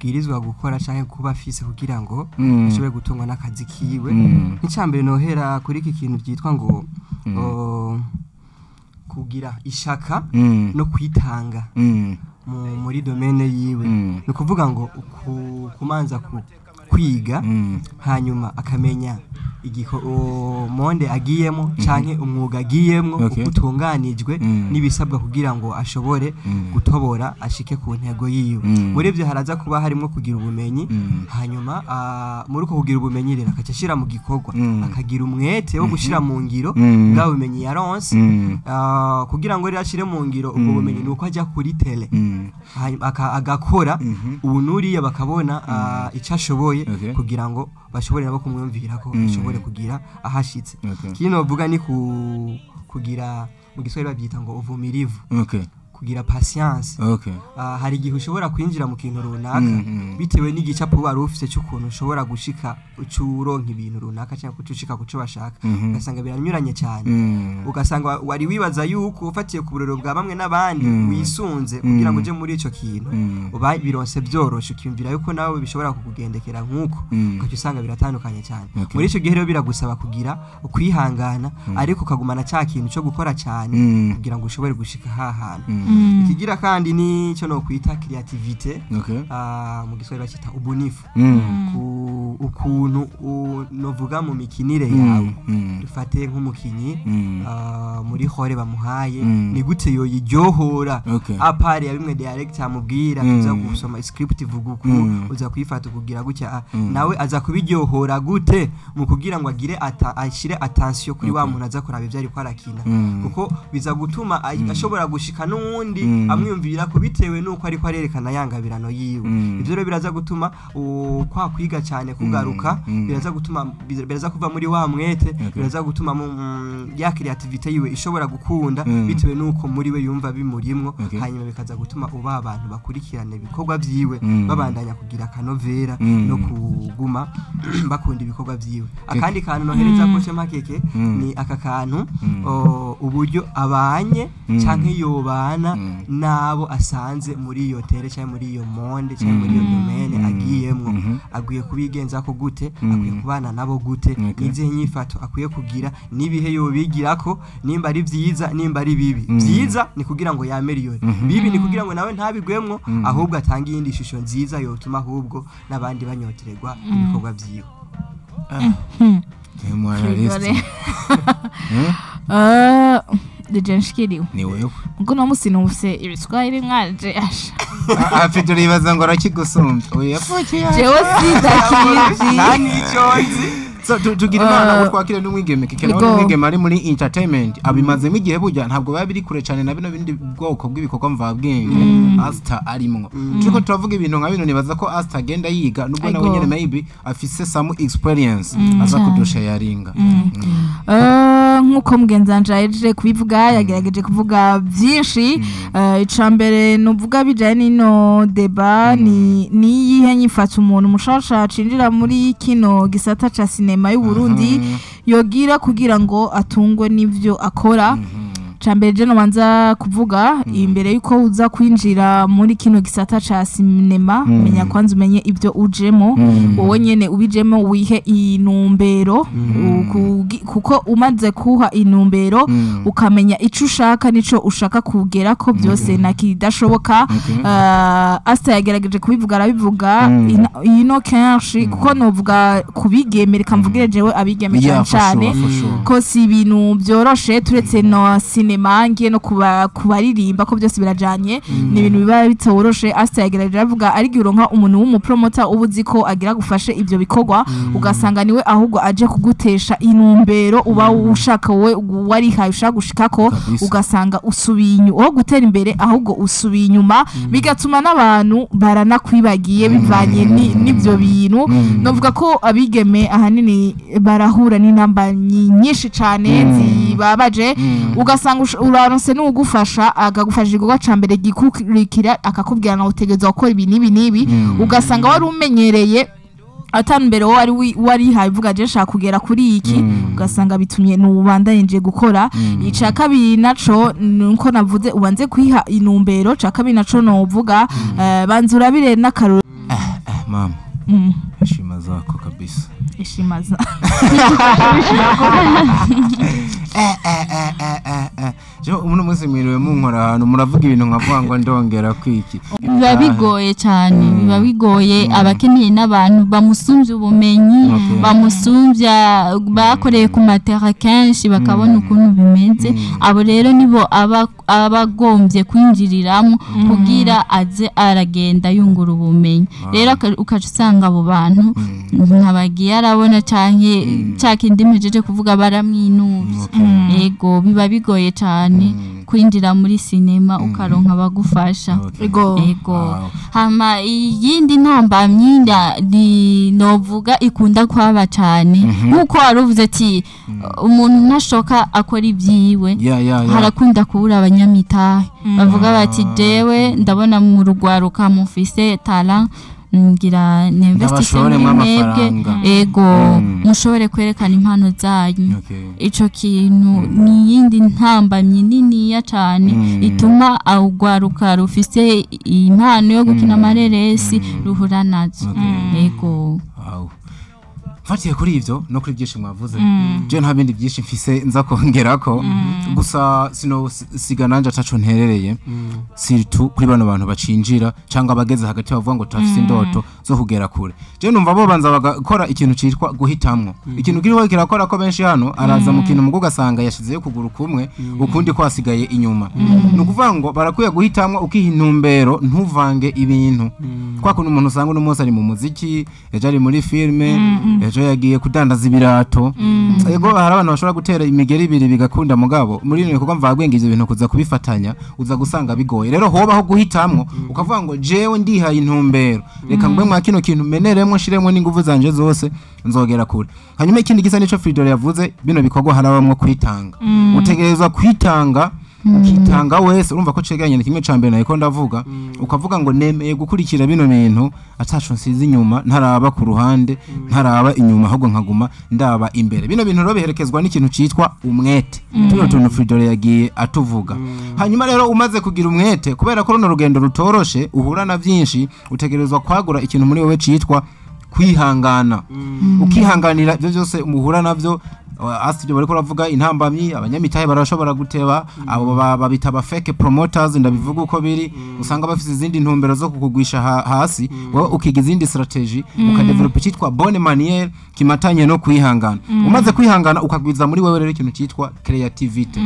bwirizwa gukora canke kuba afise kugira ngo ashobore gutungwa n'akazi kiwe. Nk'icambere nohera kuri iki kintu byitwa ngo kugira ishaka no kwitanga muri domaine yiwe. Ni ukuvuga ngo kumanza kwiga, hanyuma akamenya monde agiyemo canke umwuga agiyemwo utunganijwe n'ibisabwa kugira ngo ashobore gutobora ashike ku ntego yiwe. Muri ivyo haraza kuba harimo kugira ubumenyi, hanyuma muri uko kugira ubumenyi rero akaca ashira mu gikorwa, akagira umwete wo gushira mu ngiro bwa bumenyi yaronse. Kugira ngo rero ashire mu ngiro ubwo bumenyi nuko ajya kuri tele, hanyuma agakora ubu nuriya bakabona ico ashoboye kugira ngo bashobore nabo kumwumvira ko ashobore kugira ahashitse. Kino bavuga ni kugira mu Giswahili babyita ngo uvumilivu, kugira patience. Hari igihe ushobora kwinjira mu kintu runaka bitewe n'igicapo wari ufise cy'ukuntu ushobora gushika ucuronka ibintu runaka cyangwa kucushika kuco bashaka, ugasanga biranyuranye cyane. Ugasanga wari wibaza yuko ufatiye ku burero bwa bamwe n'abandi wisunze kugira ngo uje muri ico kintu uba bironse byoroshe, ukiyumvira yuko nawe bishobora kukugendekera nkuko, ukaca usanga biratandukanye cyane. Muri ico gihe rero biragusaba kugira ukwihangana, ariko ukagumana cya kintu cyo gukora cyane kugira ngo ushobore gushika ha hantu. Ikigira kandi ni cyo no kwita creativité, mu Giswahili bakita ubunifu, ukuntu novuga mu mikinire yawe. Dufate nk'umukinyi muri hore bamuhaye, ni gute yoyiryohora apari ya bimwe director amubwira, uza gusoma script ivuga uku, uza kuyifata kugira gutya, nawe aza kubiryohora gute mu kugira ngo agire ashire attention kuri wa muntu aza kuraba ivyo ariko arakina, kuko biza gutuma ashobora gushika n'uwundi amwiyumvira ko bitewe nuko ariko arerekana yangabirano yiwe. Ivyo rero biraza gutuma kwa kwiga cyane kugaruka, biraza gutuma biraza kuva muri wa mwete, biraza gutuma ya creativity yiwe ishobora gukunda bitewe nuko muri we yumva bimurimwo, hanyuma bikaza gutuma uba abantu bakurikirana ibikorwa vyiwe babandanya kugira akanovera no kuguma bakunda ibikorwa vyiwe. Akandi kantu nohereza ko cyo ni aka kantu uburyo abanye canke yobana nabo asanze muri iyo tere cyangwa muri iyo monde cyangwa muri iyo domaine agiyemwo, agwiye kubigenza ko gute, akwiye kubana nabo gute, nizihe nyifato akwiye kugira, nibihe yobigirako, nimba ari vyiza nimba ari bibi. Vyiza ni kugira ngo yameriyore, bibi ni kugira ngo nawe ntabigwemwo, ahubwo atange iyindi shusho nziza yotuma ahubwo n'abandi banyotererwa ibikorwa vyiwe. Dejenshikiriwe ni wewe ngo no musi numvise ibiswahili mwanje asha afite ribaza ngo arakigusumbya oya yavukiye jewe sidakizi nani icyonzi. So tugira imana ngo twakire n'umwigeme kike nawe n'umwigeme ari muri entertainment abimazemo igihe, burya ntabwo biba biri kure cyane na bino bindi bwoko bw'ibikorwa mvabwenge Asta arimwo. Turiko turavuga ibintu nka bino, nibaza ko Asta agenda yiga nubwo nawe nyene maybe afise some experience aza kudusha yaringa. Nkuko mugenzanje yaje kubivuga, yagerageje kuvuga byinshi. Icambere nuvuga bijanye n'ino deba ni niyihe nyifata umuntu mushasha acinjira muri kino gisata ca sinema y'u Burundi yogira kugira ngo atungwe n'ivyo akora. Cambere je nobanza kuvuga imbere yuko uza kwinjira muri kino gisata ca sinema, menya kwanza umenye ibyo ujemo, wowe nyene ubijemo wihe inumbero, kuko umaze kuha inumbero ukamenya ico ushaka nico ushaka kugera ko byose nakidashoboka. Asta yagerageje kubivuga arabivuga ino kenshi, kuko novuga kubigemera kamvugire jewe abigeme cyane ko si ibintu byoroshe, turetse no sinema ngiye no kubaririmba ko byose birajanye, ni ibintu biba bitoroshe. Asta yagerageje avuga ari uronka umuntu w'umupromota ubuzi ko agira gufashe ibyo bikorwa, ugasanga niwe ahubwo aje kugutesha inumbero uba ushaka wowe warihaye ushaka gushikako, ugasanga usubiye inyuma, gutera imbere ahubwo usubiye inyuma, bigatuma n'abantu baranakwibagiye bivanye n'ibyo bintu. Novuga ko abigeme ahanini barahura n'intambamyi nyinshi cyane zibabaje, ugasanga uraronse n'ugufasha akagufasha igikorwa ca mbere gikurikira akakubwira nawe utegerezwa gukora ibi n'ibi n'ibi, ugasanga wari umenyereye atambere wari havuga je shaka kugera kuri iki, ugasanga bitumye nubandanye nje gukora. Ica kabiri naco nuko navuze ubanze kwiha inumbero, ca kabiri naco novuga banzura bire n'akaruru. Mama heshima zako kabisa, heshima za Je umuntu munsi mwiriwe munkora ahantu muravuga ibintu nkavuga ngo ndongera kwiki. Biba bigoye cyane, biba bigoye abakeneye n'abantu bamusumvye ubumenyi, bamusumvya bakoreye ku matera kenshi bakabona ukuntu bimeze. Abo rero nibo abagombye kwinjiriramo kugira aze aragenda yungura ubumenyi. Rero ukaca usanga abo bantu ntabagiye arabona canke cakindi mpejeje kuvuga baramwinuvye. Ego biba bigoye cyane kwinjira muri sinema ukaronka abagufasha. Ego hama iyindi ntambamyi ni novuga ikunda kwaba cyane, nkuko waruvuze ati umuntu ntashoka akora ibyiwe, harakunda kubura abanyamitahe bavuga bati jewe ndabona mu rugwaruka mufise talent ngira ninvestisse mwebwe, ego mushobore kwerekana impano zanyu. Ico kintu ni yindi ntambamyi niniya cyane ituma awugwaruka rufise impano yo gukina amareresi ruhura nazo. Ego mfatiye kuri ivyo no kuri byinshi mwavuze, je nta bindi byinshi mfise nza kongerako, gusa sino siga nanje ataco nterereye, surtout kuri bano bantu bacinjira cyangwa abageze hagati bavuga ngo turafise indoto zo kugera kure. Je numva bo banza bagakora ikintu citwa guhitamwo, ikintu kiriho kirakora ko benshi hano araza mu kintu mugo gasanga yashizeyo kuguru kumwe ukundi kwasigaye inyuma. Ni ukuvuga ngo barakwiye guhitamwo ukiha intumbero, ntuvange ibintu. Kwa kuntu umuntu usanga uno munsi ari mu muziki, ejo ari muri filme, ejo yagiye kudandaza ibirato. Ego hari abantu bashobora gutera imigeri ibiri bigakunda, mugabo muri bino bikorwa mvagwenge ivyo bintu kuza kubifatanya uza gusanga bigoye. Rero hobaho guhitamwo ukavuga ngo jewe ndihaye intumbero, reka ngwe mwa kino kintu meneremwo nshiremwo n'inguvu zanje zose nzogera kure. Hanyuma ikindi gisa nico Fridolin yavuze, bino bikorwa harabamwo kwitanga. Utegerezwa kwitanga, ukitanga wese. Urumva ko cegeranye kimwe ca mbere nayiko ndavuga, ukavuga ngo nemeye gukurikira bino bintu ataco nsize inyuma, ntaraba ku ruhande, ntaraba inyuma, ahubwo nkaguma ndaba imbere. Bino bintu rero biherekezwa n'ikintu citwa umwete, tuno tuntu Fridolin yagiye atuvuga. Hanyuma rero umaze kugira umwete, kubera ko runo rugendo rutoroshe uhura na byinshi, utegerezwa kwagura ikintu muri wewe citwa kwihangana. Ukihanganira ibyo byose umuhura navyo. Asibyo bariko ravuga intambamyi, abanyamitahe barashobora guteba, abo babita ba fake promoters, ndabivuga uko biri, usanga bafise izindi ntumbero zo kukugwisha hasi, wowe ukiga izindi strategy, ukadevelop cyitwa bonne manière kimatanye no kwihangana. Umaze kwihangana ukagwiza muri wewe rero ikintu cyitwa creativity.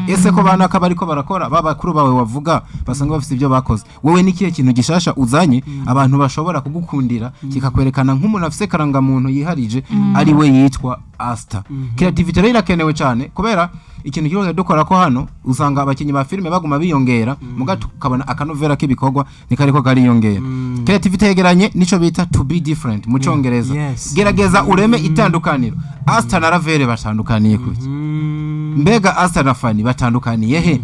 Ese ko bana kabariko barakora babakuru bawe wavuga basanga bafise ibyo bakoze, wewe nikiye kintu gishasha uzanye abantu bashobora kugukundira, kikakwerekana nk'umuntu afise karanga muntu yiharije ari we yitwa Asta. Creativity rero irakenewe cyane, kubera ikintu kiroze dukora ko hano usanga abakinyi ba filme baguma biyongera, muga tukabona akanovera k'ibikorwa nikariko kariyongera. Creativity yegeranye nico bita to be different mu Congereza. Gerageza ureme itandukaniro. Asta na Ravere batandukaniye kuki? Mbega Asta na Fanny batandukaniye he?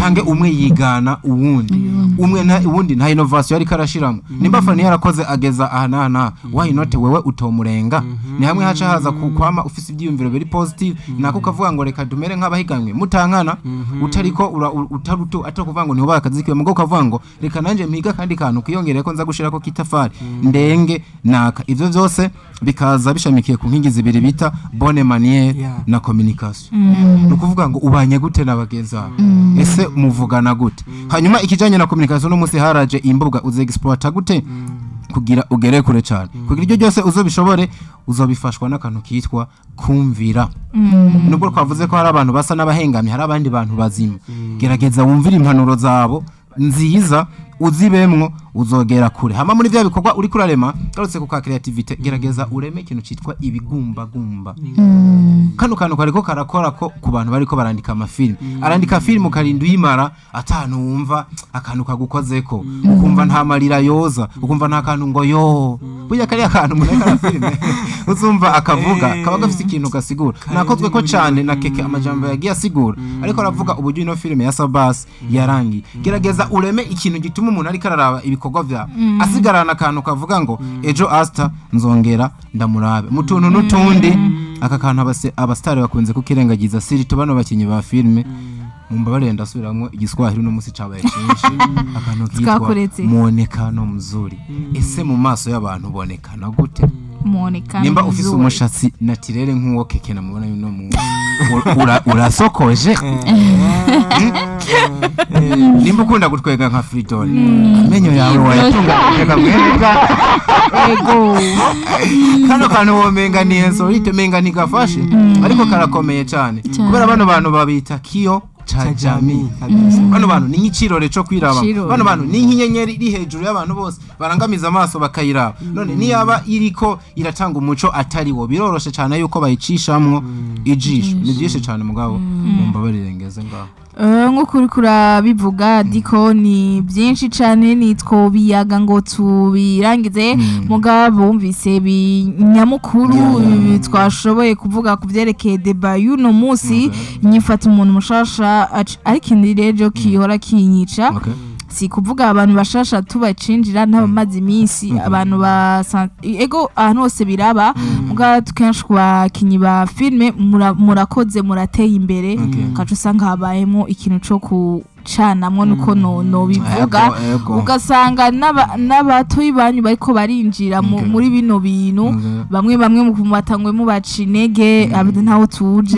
Canke umwe yigana uwundi, umwe nta uwundi nta innovation ariko arashiramo. Nimba Fanny yarakoze ageza aha na na, why not wewe utomurenga? Ni hamwe haca haza kwama ufise ibyiyumviro biri positive, nako ukavuga ngo reka dumere nk'abahiganwe mutankana, utariko utaruto atakuvuga ngo niho bakazikiwe, mugo ukavuga ngo reka nanje mpiga kandi kantu kiyongereye ko nza gushirako kitafari ndenge naka. Ivyo vyose bikaza bishamikiye ku nkingi zibiri bita bonne manière na communication. Ni ukuvuga ngo ubanye gute na bagenzi bawe, ese muvugana gute? Hanyuma ikijanye na communication, no musi haraje imbuga, uze exploiter gute kugira ugere kure cyane? Kugira ibyo byose uzobishobore, uzobifashwa n'akantu kitwa kumvira. Nubwo twavuze ko hari abantu basa n'abahengamye, hari abandi bantu bazima. Gerageza wumvire impanuro zabo nziza, uzibemwo, uzogera kure. Hama muri vya bikorwa uri kurarema, garutse ku ka creativity, gerageza ureme ikintu citwa ibigumbagumba. Kano kantu kariko karakora ko ku bantu bariko barandika amafilm. Arandika film ukarinda uyimara atanu wumva akantu kagukozeko, ukumva nta marira yoza, ukumva nta kantu ngo yo burya kariya kantu umuntu ariko arafilme uzumva akavuga kaba gafise ikintu gasigura. Nakozwe ko cane na Keke amajambo yagiye asigura, ariko aravuga uburyo ino filime ya Sabas yarangiye. Gerageza ureme ikintu gituma umuntu ariko araraba ibikorwa vyawe asigarana akantu kavuga ngo ejo Asta nzongera ndamurabe mu tuntu n'utundi. Aka kantu abastari bakunze kukirengagiza, siri tubano bakinyi ba filme, mumbabarire ndasubiramwo igiswahili no musi cabaye cinshi, akantu kitwa muonekano mzuri. Ese mu maso y'abantu bonekana gute? Muonekano nimba ufise umushatsi naturel nk'uwo Keke namubona yuno mu urasokoje, nimba ukunda gutwega nka Fridol, amenyo yawe wayatunga kamwereka ego. Kano kantu womenga ni insolite, menga ntigafashe, ariko karakomeye cyane kubera bano bantu babita kiyo cha jamii. Bano bantu ni nk'ikirore cyo kwiraba, bano bantu ni nk'inyenyeri iri hejuru y'abantu bose barangamiza amaso bakayiraba. None niyaba iriko iratanga umuco atari wo, biroroshe cyane yuko bayicishamwo ijisho. Ni byinshi cyane mugabo mumbabarire ngeze ngaho. Nk'uko uriko urabivuga Diko, ni byinshi cyane nitwo biyaga ngo tubirangize, mugabo bumvise binyamukuru twashoboye kuvuga ku byerekeye débat y'uno munsi. Nyifata umuntu mushasha, ariko indi rero kihora kinyica, si kuvuga abantu bashasha tubacinjira n'abamaze iminsi, abantu ba ego ahantu hose biraba, mugabo kenshi ku bakinyi ba filme murakoze murateye imbere, ukaca usanga habayemo ikintu co kucanamwo nuko no bivuga, ugasanga n'abatoyi banyu bariko barinjira muri bino bintu, bamwe bamwe mu batangwe mubaca intege, ntaho tuje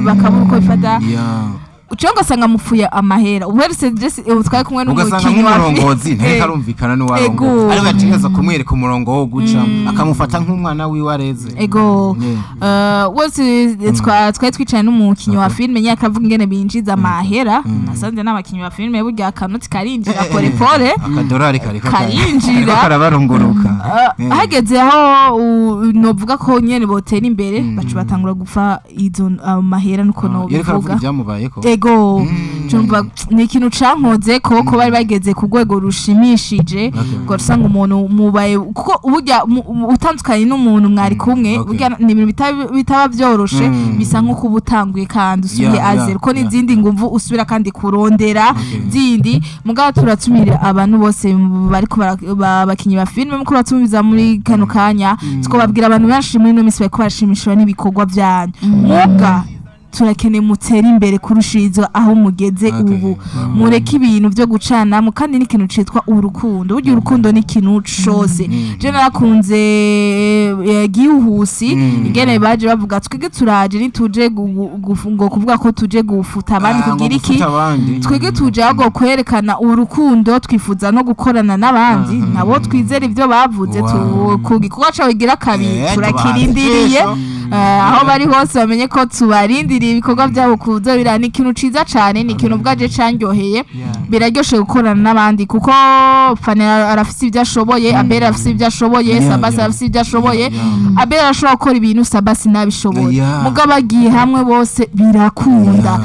bakabura uko bifata, uconga usanga mupfuye amahera. Uherutse twari kumwe n'umukinyi wa umurongozi nteka arumvikana n'uwarongozi, ariko yategeza kumwereka umurongo wo guca akamufata nk'umwana wiwe areze. Ego wose twari twicaye n'umukinyi wa filme nyaka avuga ingene binjiza amahera. Nasanze n'abakinyi ba filme burya akanoti karinjira pole pole, akadorari kariko karinjira karabarunguruka. Hageze aho novuga ko nyene botera imbere, bacu batangura gupfa izo amahera nuko no bivuga. Ego cumva ni ikintu cankoze ko bari bageze ku rwego rushimishije, ngo usanga umuntu mubaye kuko burya utandukanye n'umuntu mwari kumwe, burya ni ibintu bitaba byoroshe, bisa nko kuba utanguye kandi usubiye azero ko n'izindi ngumvu usubira kandi kurondera zindi. Mugabo turatumira abantu bose bariko bakinyi ba filme muko batumiza muri kano kanya, twobabwira abantu benshi muri no misi bariko barashimishwa n'ibikorwa byanyu, muga turakeneye mutera imbere kurushirizo aho mugeze ubu. Mureke ibintu byo gucanamo, kandi n'ikintu citwa urukundo. Burya urukundo ni ikintu cose. Je narakunze gihuhusi ingene baje bavuga twige turaje nituje ngo kuvuga ko tuje gufuta abandi kugira iki, twige tuje ahubwo kwerekana urukundo, twifuza no gukorana n'abandi nabo twizera ibyo bavuze ku gikorwa cawe gira kabiri turakirindiriye. Aho bari hose bamenye ko tubarindiriye ibikorwa byabo kuza bira. Ni ikintu ciza cane, ni ikintu bwaje canyoheye. Biraryoshe gukorana n'abandi kuko Fanny arafise ibyo ashoboye, Abel arafise ibyo ashoboye, Sabas arafise ibyo ashoboye. Abel arashobora gukora ibintu Sabas nabishoboye, mugabo agiye hamwe bose birakunda.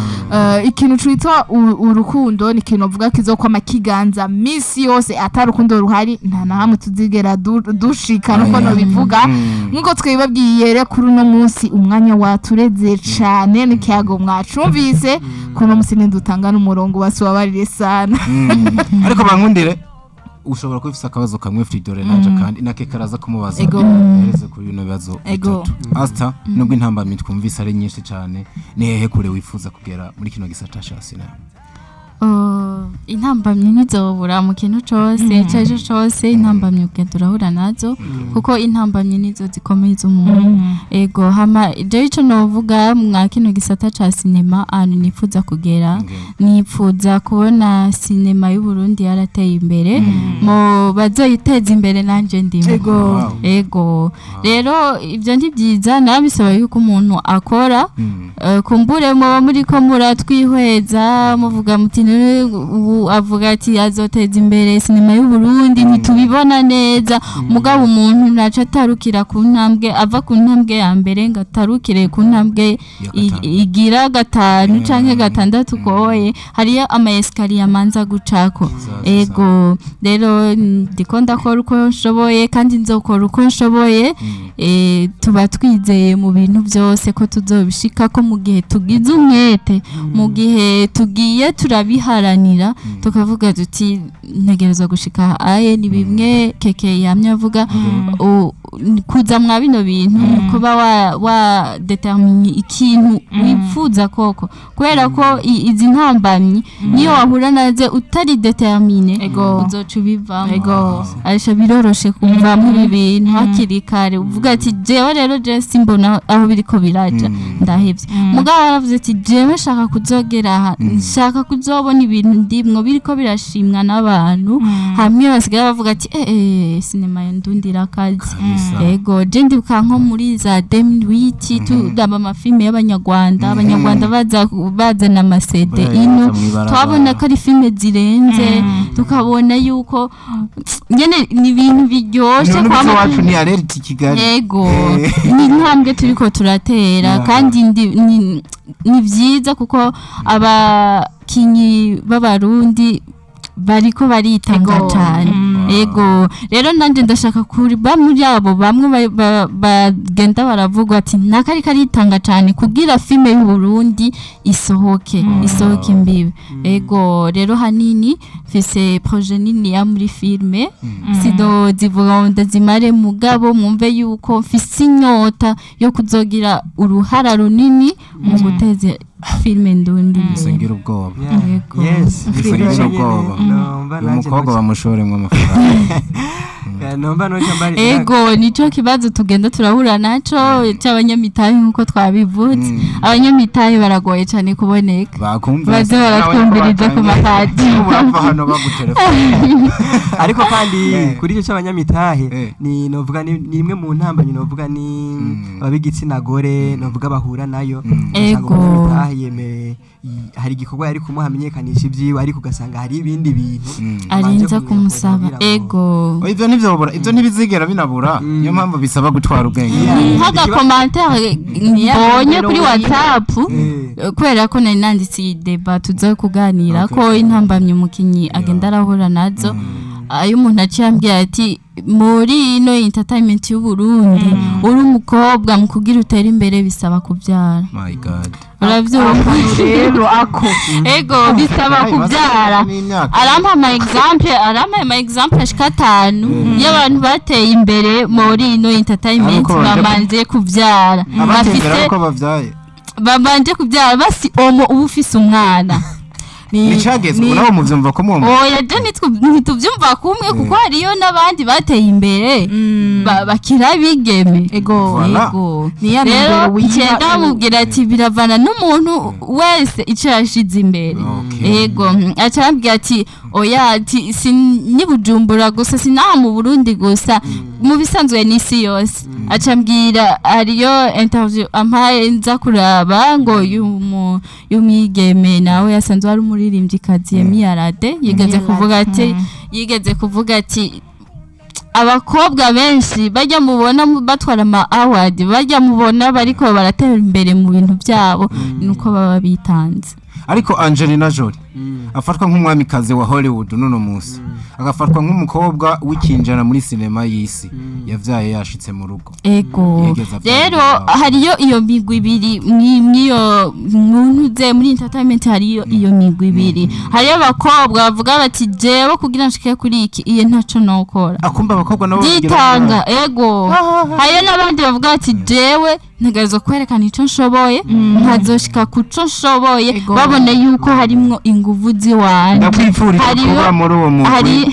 Ikintu citwa urukundo ni ikintu uvuga kizokwama kiganza misi yose, atarukundo ruhari nta na hamwe tuzigera dushika nuko no bivuga. Nkuko twibabwiye rero kuri uno Uno munsi umwanya watureze cane, n'ikiyago mwacumvise kuno musi ntidutanga n'umurongo, basubabarire sana. Ariko bankundire, ushobora kuba ufise akabazo kamwe, Fridore, nanje kandi nake karaza kumubaza. Hereze kuri bino bibazo bitatu. Asta, nubwo intambamyi twumvise ari nyinshi cyane, ni hehe kure wifuza kugera muri kino gisata ca sinema? Intambamyi ntizobura mu kintu cose, icyo ari cyo cose. Intambamyi ugenda urahura nazo, kuko intambamyi nizo zikomeye z'umuntu. Ego, hama jewe ico novuga mwa kino gisata ca sinema, ahantu nifuza kugera, nifuza kubona sinema y'u Burundi yarateye imbere, mu bazoyiteza imbere nanje ndimo. Ego, rero ibyo ni byiza, bisaba yuko umuntu akora. Kumbure muba muriko muratwihweza, muvuga muti: "None ubu avuga ati azoteza imbere sinema y'u Burundi, ntitubibona neza." Mugabo umuntu naca atarukira ku ntambwe, ava ku ntambwe ya mbere ngo atarukire ku ntambwe Ya gatanu. Igira gatanu canke gatandatu koye, hariyo ama escalier amanza gucako. Ego, rero ndiko ndakora uko nshoboye kandi nzokora uko nshoboye. Tuba twizeye mu bintu byose ko tuzobishika, ko mu gihe tugize umwete, mu gihe tugiye turabiharanira, tukavuga tuti ntegerezwa gushika aye. Ni bimwe keke yamye avuga, kuza mwa bino bintu, kuba wa déterminer ikintu wifuza koko, kubera ko izi ntambamyi niyo wahura nazo utari déterminé, uzoca ubivamo. Aisha, biroroshe kumvamo ibi bintu hakiri kare, uvuga ati: "Jewe rero, je simbona aho biriko biraja, ndahevye." Mugabo waravuze ati: "Jewe nshaka kuzogera aha, nshaka kuzobona ibintu ndimwo biriko birashimwa n'abantu, hamwe basigaye bavuga ati: 'Eh eh, sinema ndundira akazi.'" Ego, je ndibuka nko muri za 2008 tudaba amafilme y'abanyarwanda, abanyarwanda baza bazana ama CD Bayaza ino, mw'ibarabara. twabona ko ari filime zirenze, tukabona yuko nyene ni ibintu biryoshe. None kwama umuco wacu ni alert Kigali. Yego, ni intambwe turiko turatera. Kandi ni vyiza kuko abakinyi b'abarundi bariko baritanga cane. Ego, rero nanje ndashaka kuba muri abo bamwe bagenda baravuga ati nakari karitanga cane kugira filme y'u Burundi isohoke imbibe. Ego, rero hanini mfise projet nini ya muri filme, sido zivuga ngo ndazimare, mugabo mwumve yuko mfise inyota yo kuzogira uruhara runini mu guteza filme ndundi imbere. Singira ubwoba. Yego. Yes. Singira ubwoba. Numva Uyu nanje mukobwa bamushoremwo amafaranga. Numva noca mbari. Ego, nico kibazo tugenda turahura naco c'abanyamitahe, nkuko twabivutse. Abanyamitahe baragoye cane kuboneka. Bakumva. Baze baratwumviriza ku maradiyo. Urava hano bagutelefone. Ariko kandi kuri icyo cy'abanyamitahe, ni novuga ni imwe mu ntambamyi, novuga ni ab'igitsina gore novuga bahura nayo. Ugasanga umunyamitahe yemeye, hari igikorwa yari kumuha amenyekanisha ibyiwe, ariko ugasanga hari ibindi bintu arinza abanje kumusaba. kugira ngo- Ego. Ivyo ntivyobura, ivyo ntibizigera binabura, niyo mpamvu bisaba gutwara ubwenge. Nk'agakomantere mbonye kuri WhatsApp, kubera ko nari nanditse iyi débat tuza kuganira, ko intambamyi umukinyi agenda arahura nazo, ayo umuntu aciye ambwira ati: "Muri ino entertainment y'u Burundi, uri umukobwa, mu kugira utere imbere bisaba kubyara." My God. Uravyumva? Rero ako Ego, bisaba kubyara. N'imyaka. Arampa ama exemple ashika 5 y'abantu bateye imbere muri ino entertainment Ariko babanje kubyara, abatembera bafise ko bavyaye. Babanje kubyara, basi omo uba ufise umwana. Nicageze ubu nabo muvyumva ko mwumva. Oya, je ntituvyumva kumwe, kuko hariyo n'abandi bateye imbere bakira bigeme. Ego. Voilà. Ego. Ni ya Rero ntumbero wiha. ngenda bamubwira ati biravana n'umuntu wese icyo yashize imbere. Ego, aca arambwira ati: "Oya," ati si ni Bujumbura gusa, si naha mu Burundi gusa, mu bisanzwe n'isi yose. Aca ambwira hariyo interview ampaye nza kuraba, ngo y'umwigeme nawe yasanzwe ari umuririmbyikazi, Yemi Alade, yigeze kuvuga ati abakobwa benshi bajya mubona batwara ama award, bajya mubona bariko baratera imbere mu bintu byabo, nuko baba bitanze. Ariko Angelina Jolie afatwa nk'umwamikazi wa Hollywood n'uno munsi, agafatwa nk'umukobwa w'ikinjana muri sinema y'isi, yavyaye yashitse mu rugo. Ego. Rero hariyo iyo migwi ibiri mwiyo muntuze muri entertainment, hariyo iyo migwi ibiri. Hariyo abakobwa bavuga bati jewe kugira nshike kuri iki iye ntaco nokora. Akumba abakobwa nabo bitanga. Ego. Hariyo n'abandi bavuga bati jewe ntegerezwa kwerekana ico nshoboye, nkazoshika kuco nshoboye, babone yuko harimwo inguvu ziwanje. Ndakwifurije kuba muri uwo mugwi.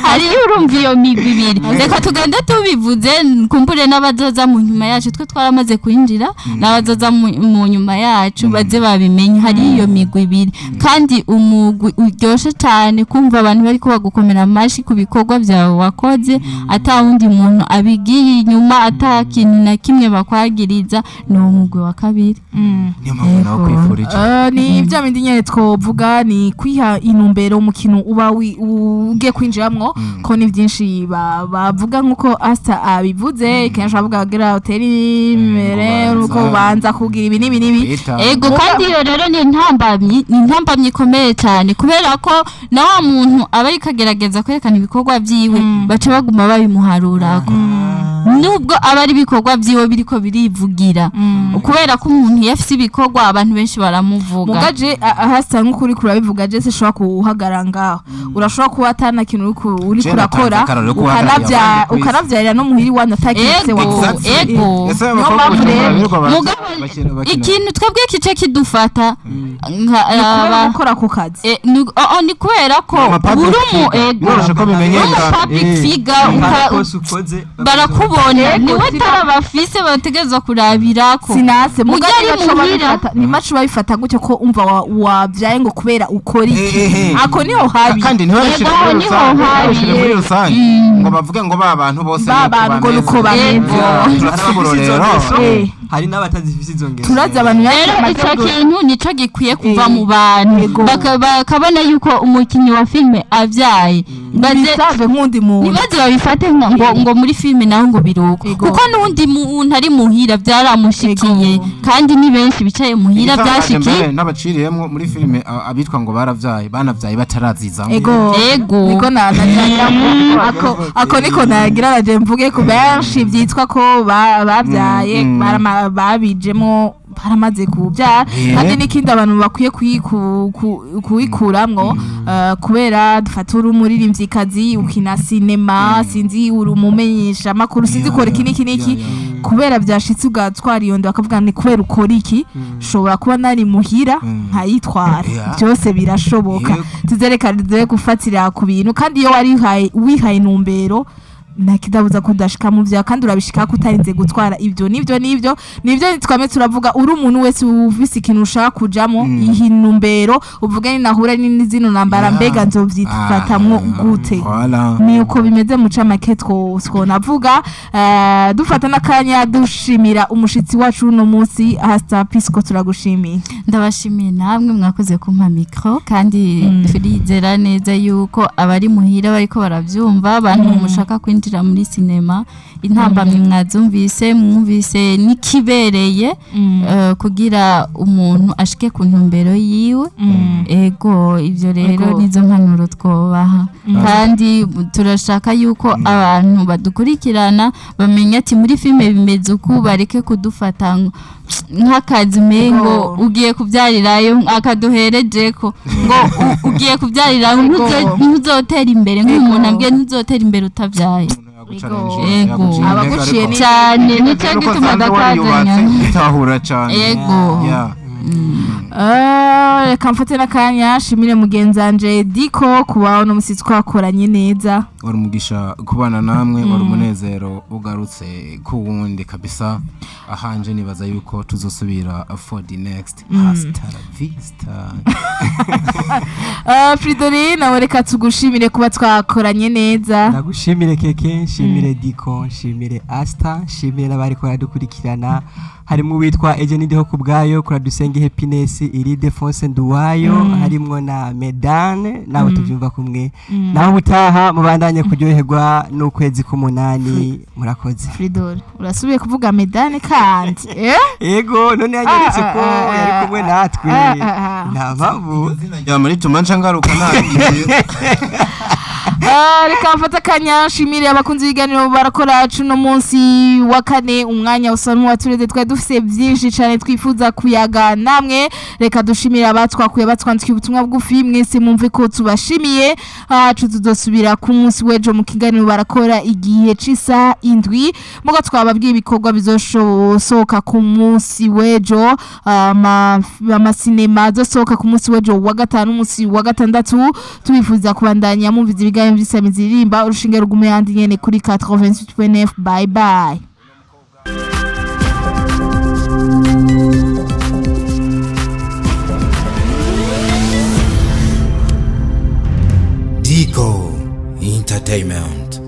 Hariyo urumva iyo migwi ibiri. Reka tugende tubivuze kumbure n'abazoza mu nyuma yacu, twe twaramaze kwinjira, n'abazoza mu nyuma yacu baze babimenye. Hari iyo migwi ibiri kandi umugwi uryoshe cyane kumva abantu bariko bagukomera amashi ku bikorwa byawe wakoze, ata wundi muntu abigiye inyuma, ata kintu na kimwe bakwagiriza, ni umugwi wa kabiri. Niyo mpamvu nawe kwifurije. Ni bya bindi nyene twovuga, ni kwiha intumbero mu kintu uba ugiye kwinjiramwo, ko ni byinshi bavuga nkuko Asta abivuze. Kenshi bavuga gira hoteli imbere uko banza kugira ibi n'ibi n'ibi. Ego, kandi iyo rero ni intambamyi, ni intambamyi ikomeye cyane, kubera ko na wa muntu aba ariko agerageza kwerekana ibikorwa vyiwe, baca baguma babimuharurako. Nubwo aba ari ibikorwa vyiwe biriko birivugira, kubera ko umuntu iyo afise ibikorwa abantu benshi baramuvuga. Mugaje ahasa nk'ukuri kurabivuga, je sishobora kuhagara ngaho. Urashobora kuba atana kintu uri kurakora, ukanavyarira no muhiri wanyu atakitse wakoze. Ego. Ikintu twebwe kice kidufata nka gukora ku kazi ni kubera ko uri mu ego public figure, barakubona niwe tarabafise bategerezwa kurabirako. Sinase mugaje ni macu babifata gutyo ko umva wavyaye ngo kubera ukora iki, ako niho habi. Kandi ntibabishire muri rusange ngo bavuge ngo ba bantu bose nuko bameze. Hari n'abatazifise izo ngeso. Turazi abantu rero ico kintu nico gikwiye kuva mu bantu, bakabona yuko umukinyi wa filme avyaye baze nk'undi muntu, nibaze babifate ngo muri filme naho ngo biruko, kuko n'undi muntu ari muhira byaramushikiye, kandi ni benshi bicaye muhira byashikiye. N'abaciriyemwo muri filme abitwa ngo baravyaye banavyaye bataraziza. Ego. Niko ako niko nagira naje mvuge ku benshi byitwa ko babyaye babijemo baramaze kubyara. Kandi n'ikindi abantu bakwiye kuyikuramwo, kubera dufata uri umuririmvyikazi ukina sinema, sinzi uri umumenyesha makuru, sinzi kora iki n'iki n'iki, kubera byashitse ugatwara iyo ndo bakavuga ni kubera ukora iki, shobora kuba nari muhira nkayitwara. Byose birashoboka. Tuzerekane gufatira ku bintu, kandi iyo wari wihaye intumbero ntakidabuza kudashika mu vya, kandi urabishika kutarinze gutwara ibyo nibyo nibyo nibyo twame turavuga. Uri umuntu wese ufise ikintu ushaka kujamo, ihinumbero uvuge ni nahura n'izino nambara, mbega nzovyifatamwo gute, ni uko bimeze mu camake twonavuga. Dufata n'akanya dushimira umushitsi wacu uno munsi Asta Pisco, turagushimiye. Ndabashimiye namwe mwakoze kumpa micro, kandi turizera neza yuko abari muhira bariko baravyumva, abantu mushaka kwinjira muri sinema, intambamyi mwazumvise, mwumvise nikibereye kugira umuntu ashike ku ntumbero yiwe. Ego, ivyo rero nizo mpanuro twobaha, kandi turashaka yuko abantu badukurikirana bamenya ati muri filme bimeze uku, bareke kudufata nk'akazi mengo ugiye kubyarirayo akaduherejeko ngo ugiye kubyarira ntuzotera imbere, nk'umuntu ambwiye ntuzotera imbere utavyaye. Ego, abaguciye cyane nicyo gituma dakazanya bitahura cyane. Ego. Reka mfate n'akanya shimire mugenzanje Diko kuba uno musi twakoranye neza. Wari umugisha kubana namwe, wari umunezero ugarutse ku wundi kabisa. Ahanje nibaza yuko tuzosubira for the next. Hasta la vista. Fridolin, nawe reka tugushimire kuba twakoranye neza. Ndagushimire Keke, nshimire Diko, nshimire Asta, nshimire n'abari ko baradukurikirana. Harimo uwitwa Eugene Ndiho kubwayo, Kuradusenge Happiness, Iride Fonse Nduwayo, harimwo na Medane, nawe tuvyumva kumwe. Naho ubutaha, mubandanye kuryoherwa n'ukwezi k'umunani. Murakoze. Fridol, urasubiye kuvuga Medane kandi, eh? Ego, none yanyeretse ko yari kumwe natwe. Nta mpamvu. Ya muri tuma nca ngaruka nagiye. Reka mfate akanya nshimire abakunzi b'ibiganiro barakora cuno munsi wa kane. Umwanya usa n'uwatureze, twari dufise byinshi cyane twifuza kuyaga namwe. Reka dushimire abatwakuye, batwandikiye ubutumwa bugufi. Mwese mumve ko tubashimiye. Hacu tuzosubira ku munsi w'ejo mu kiganiro barakora igihe c'isaha 7. Mugo twababwiye ibikorwa bizosohoka ku munsi w'ejo, amasinema azosohoka ku munsi w'ejo wa gatanu, umunsi wa gatandatu. Tubifuza kubandanya mumviza ibiganiro by'isamizi ririmba urushinge rugume yandi nyene kuri 88.9. Bye bye. Dico Entertainment.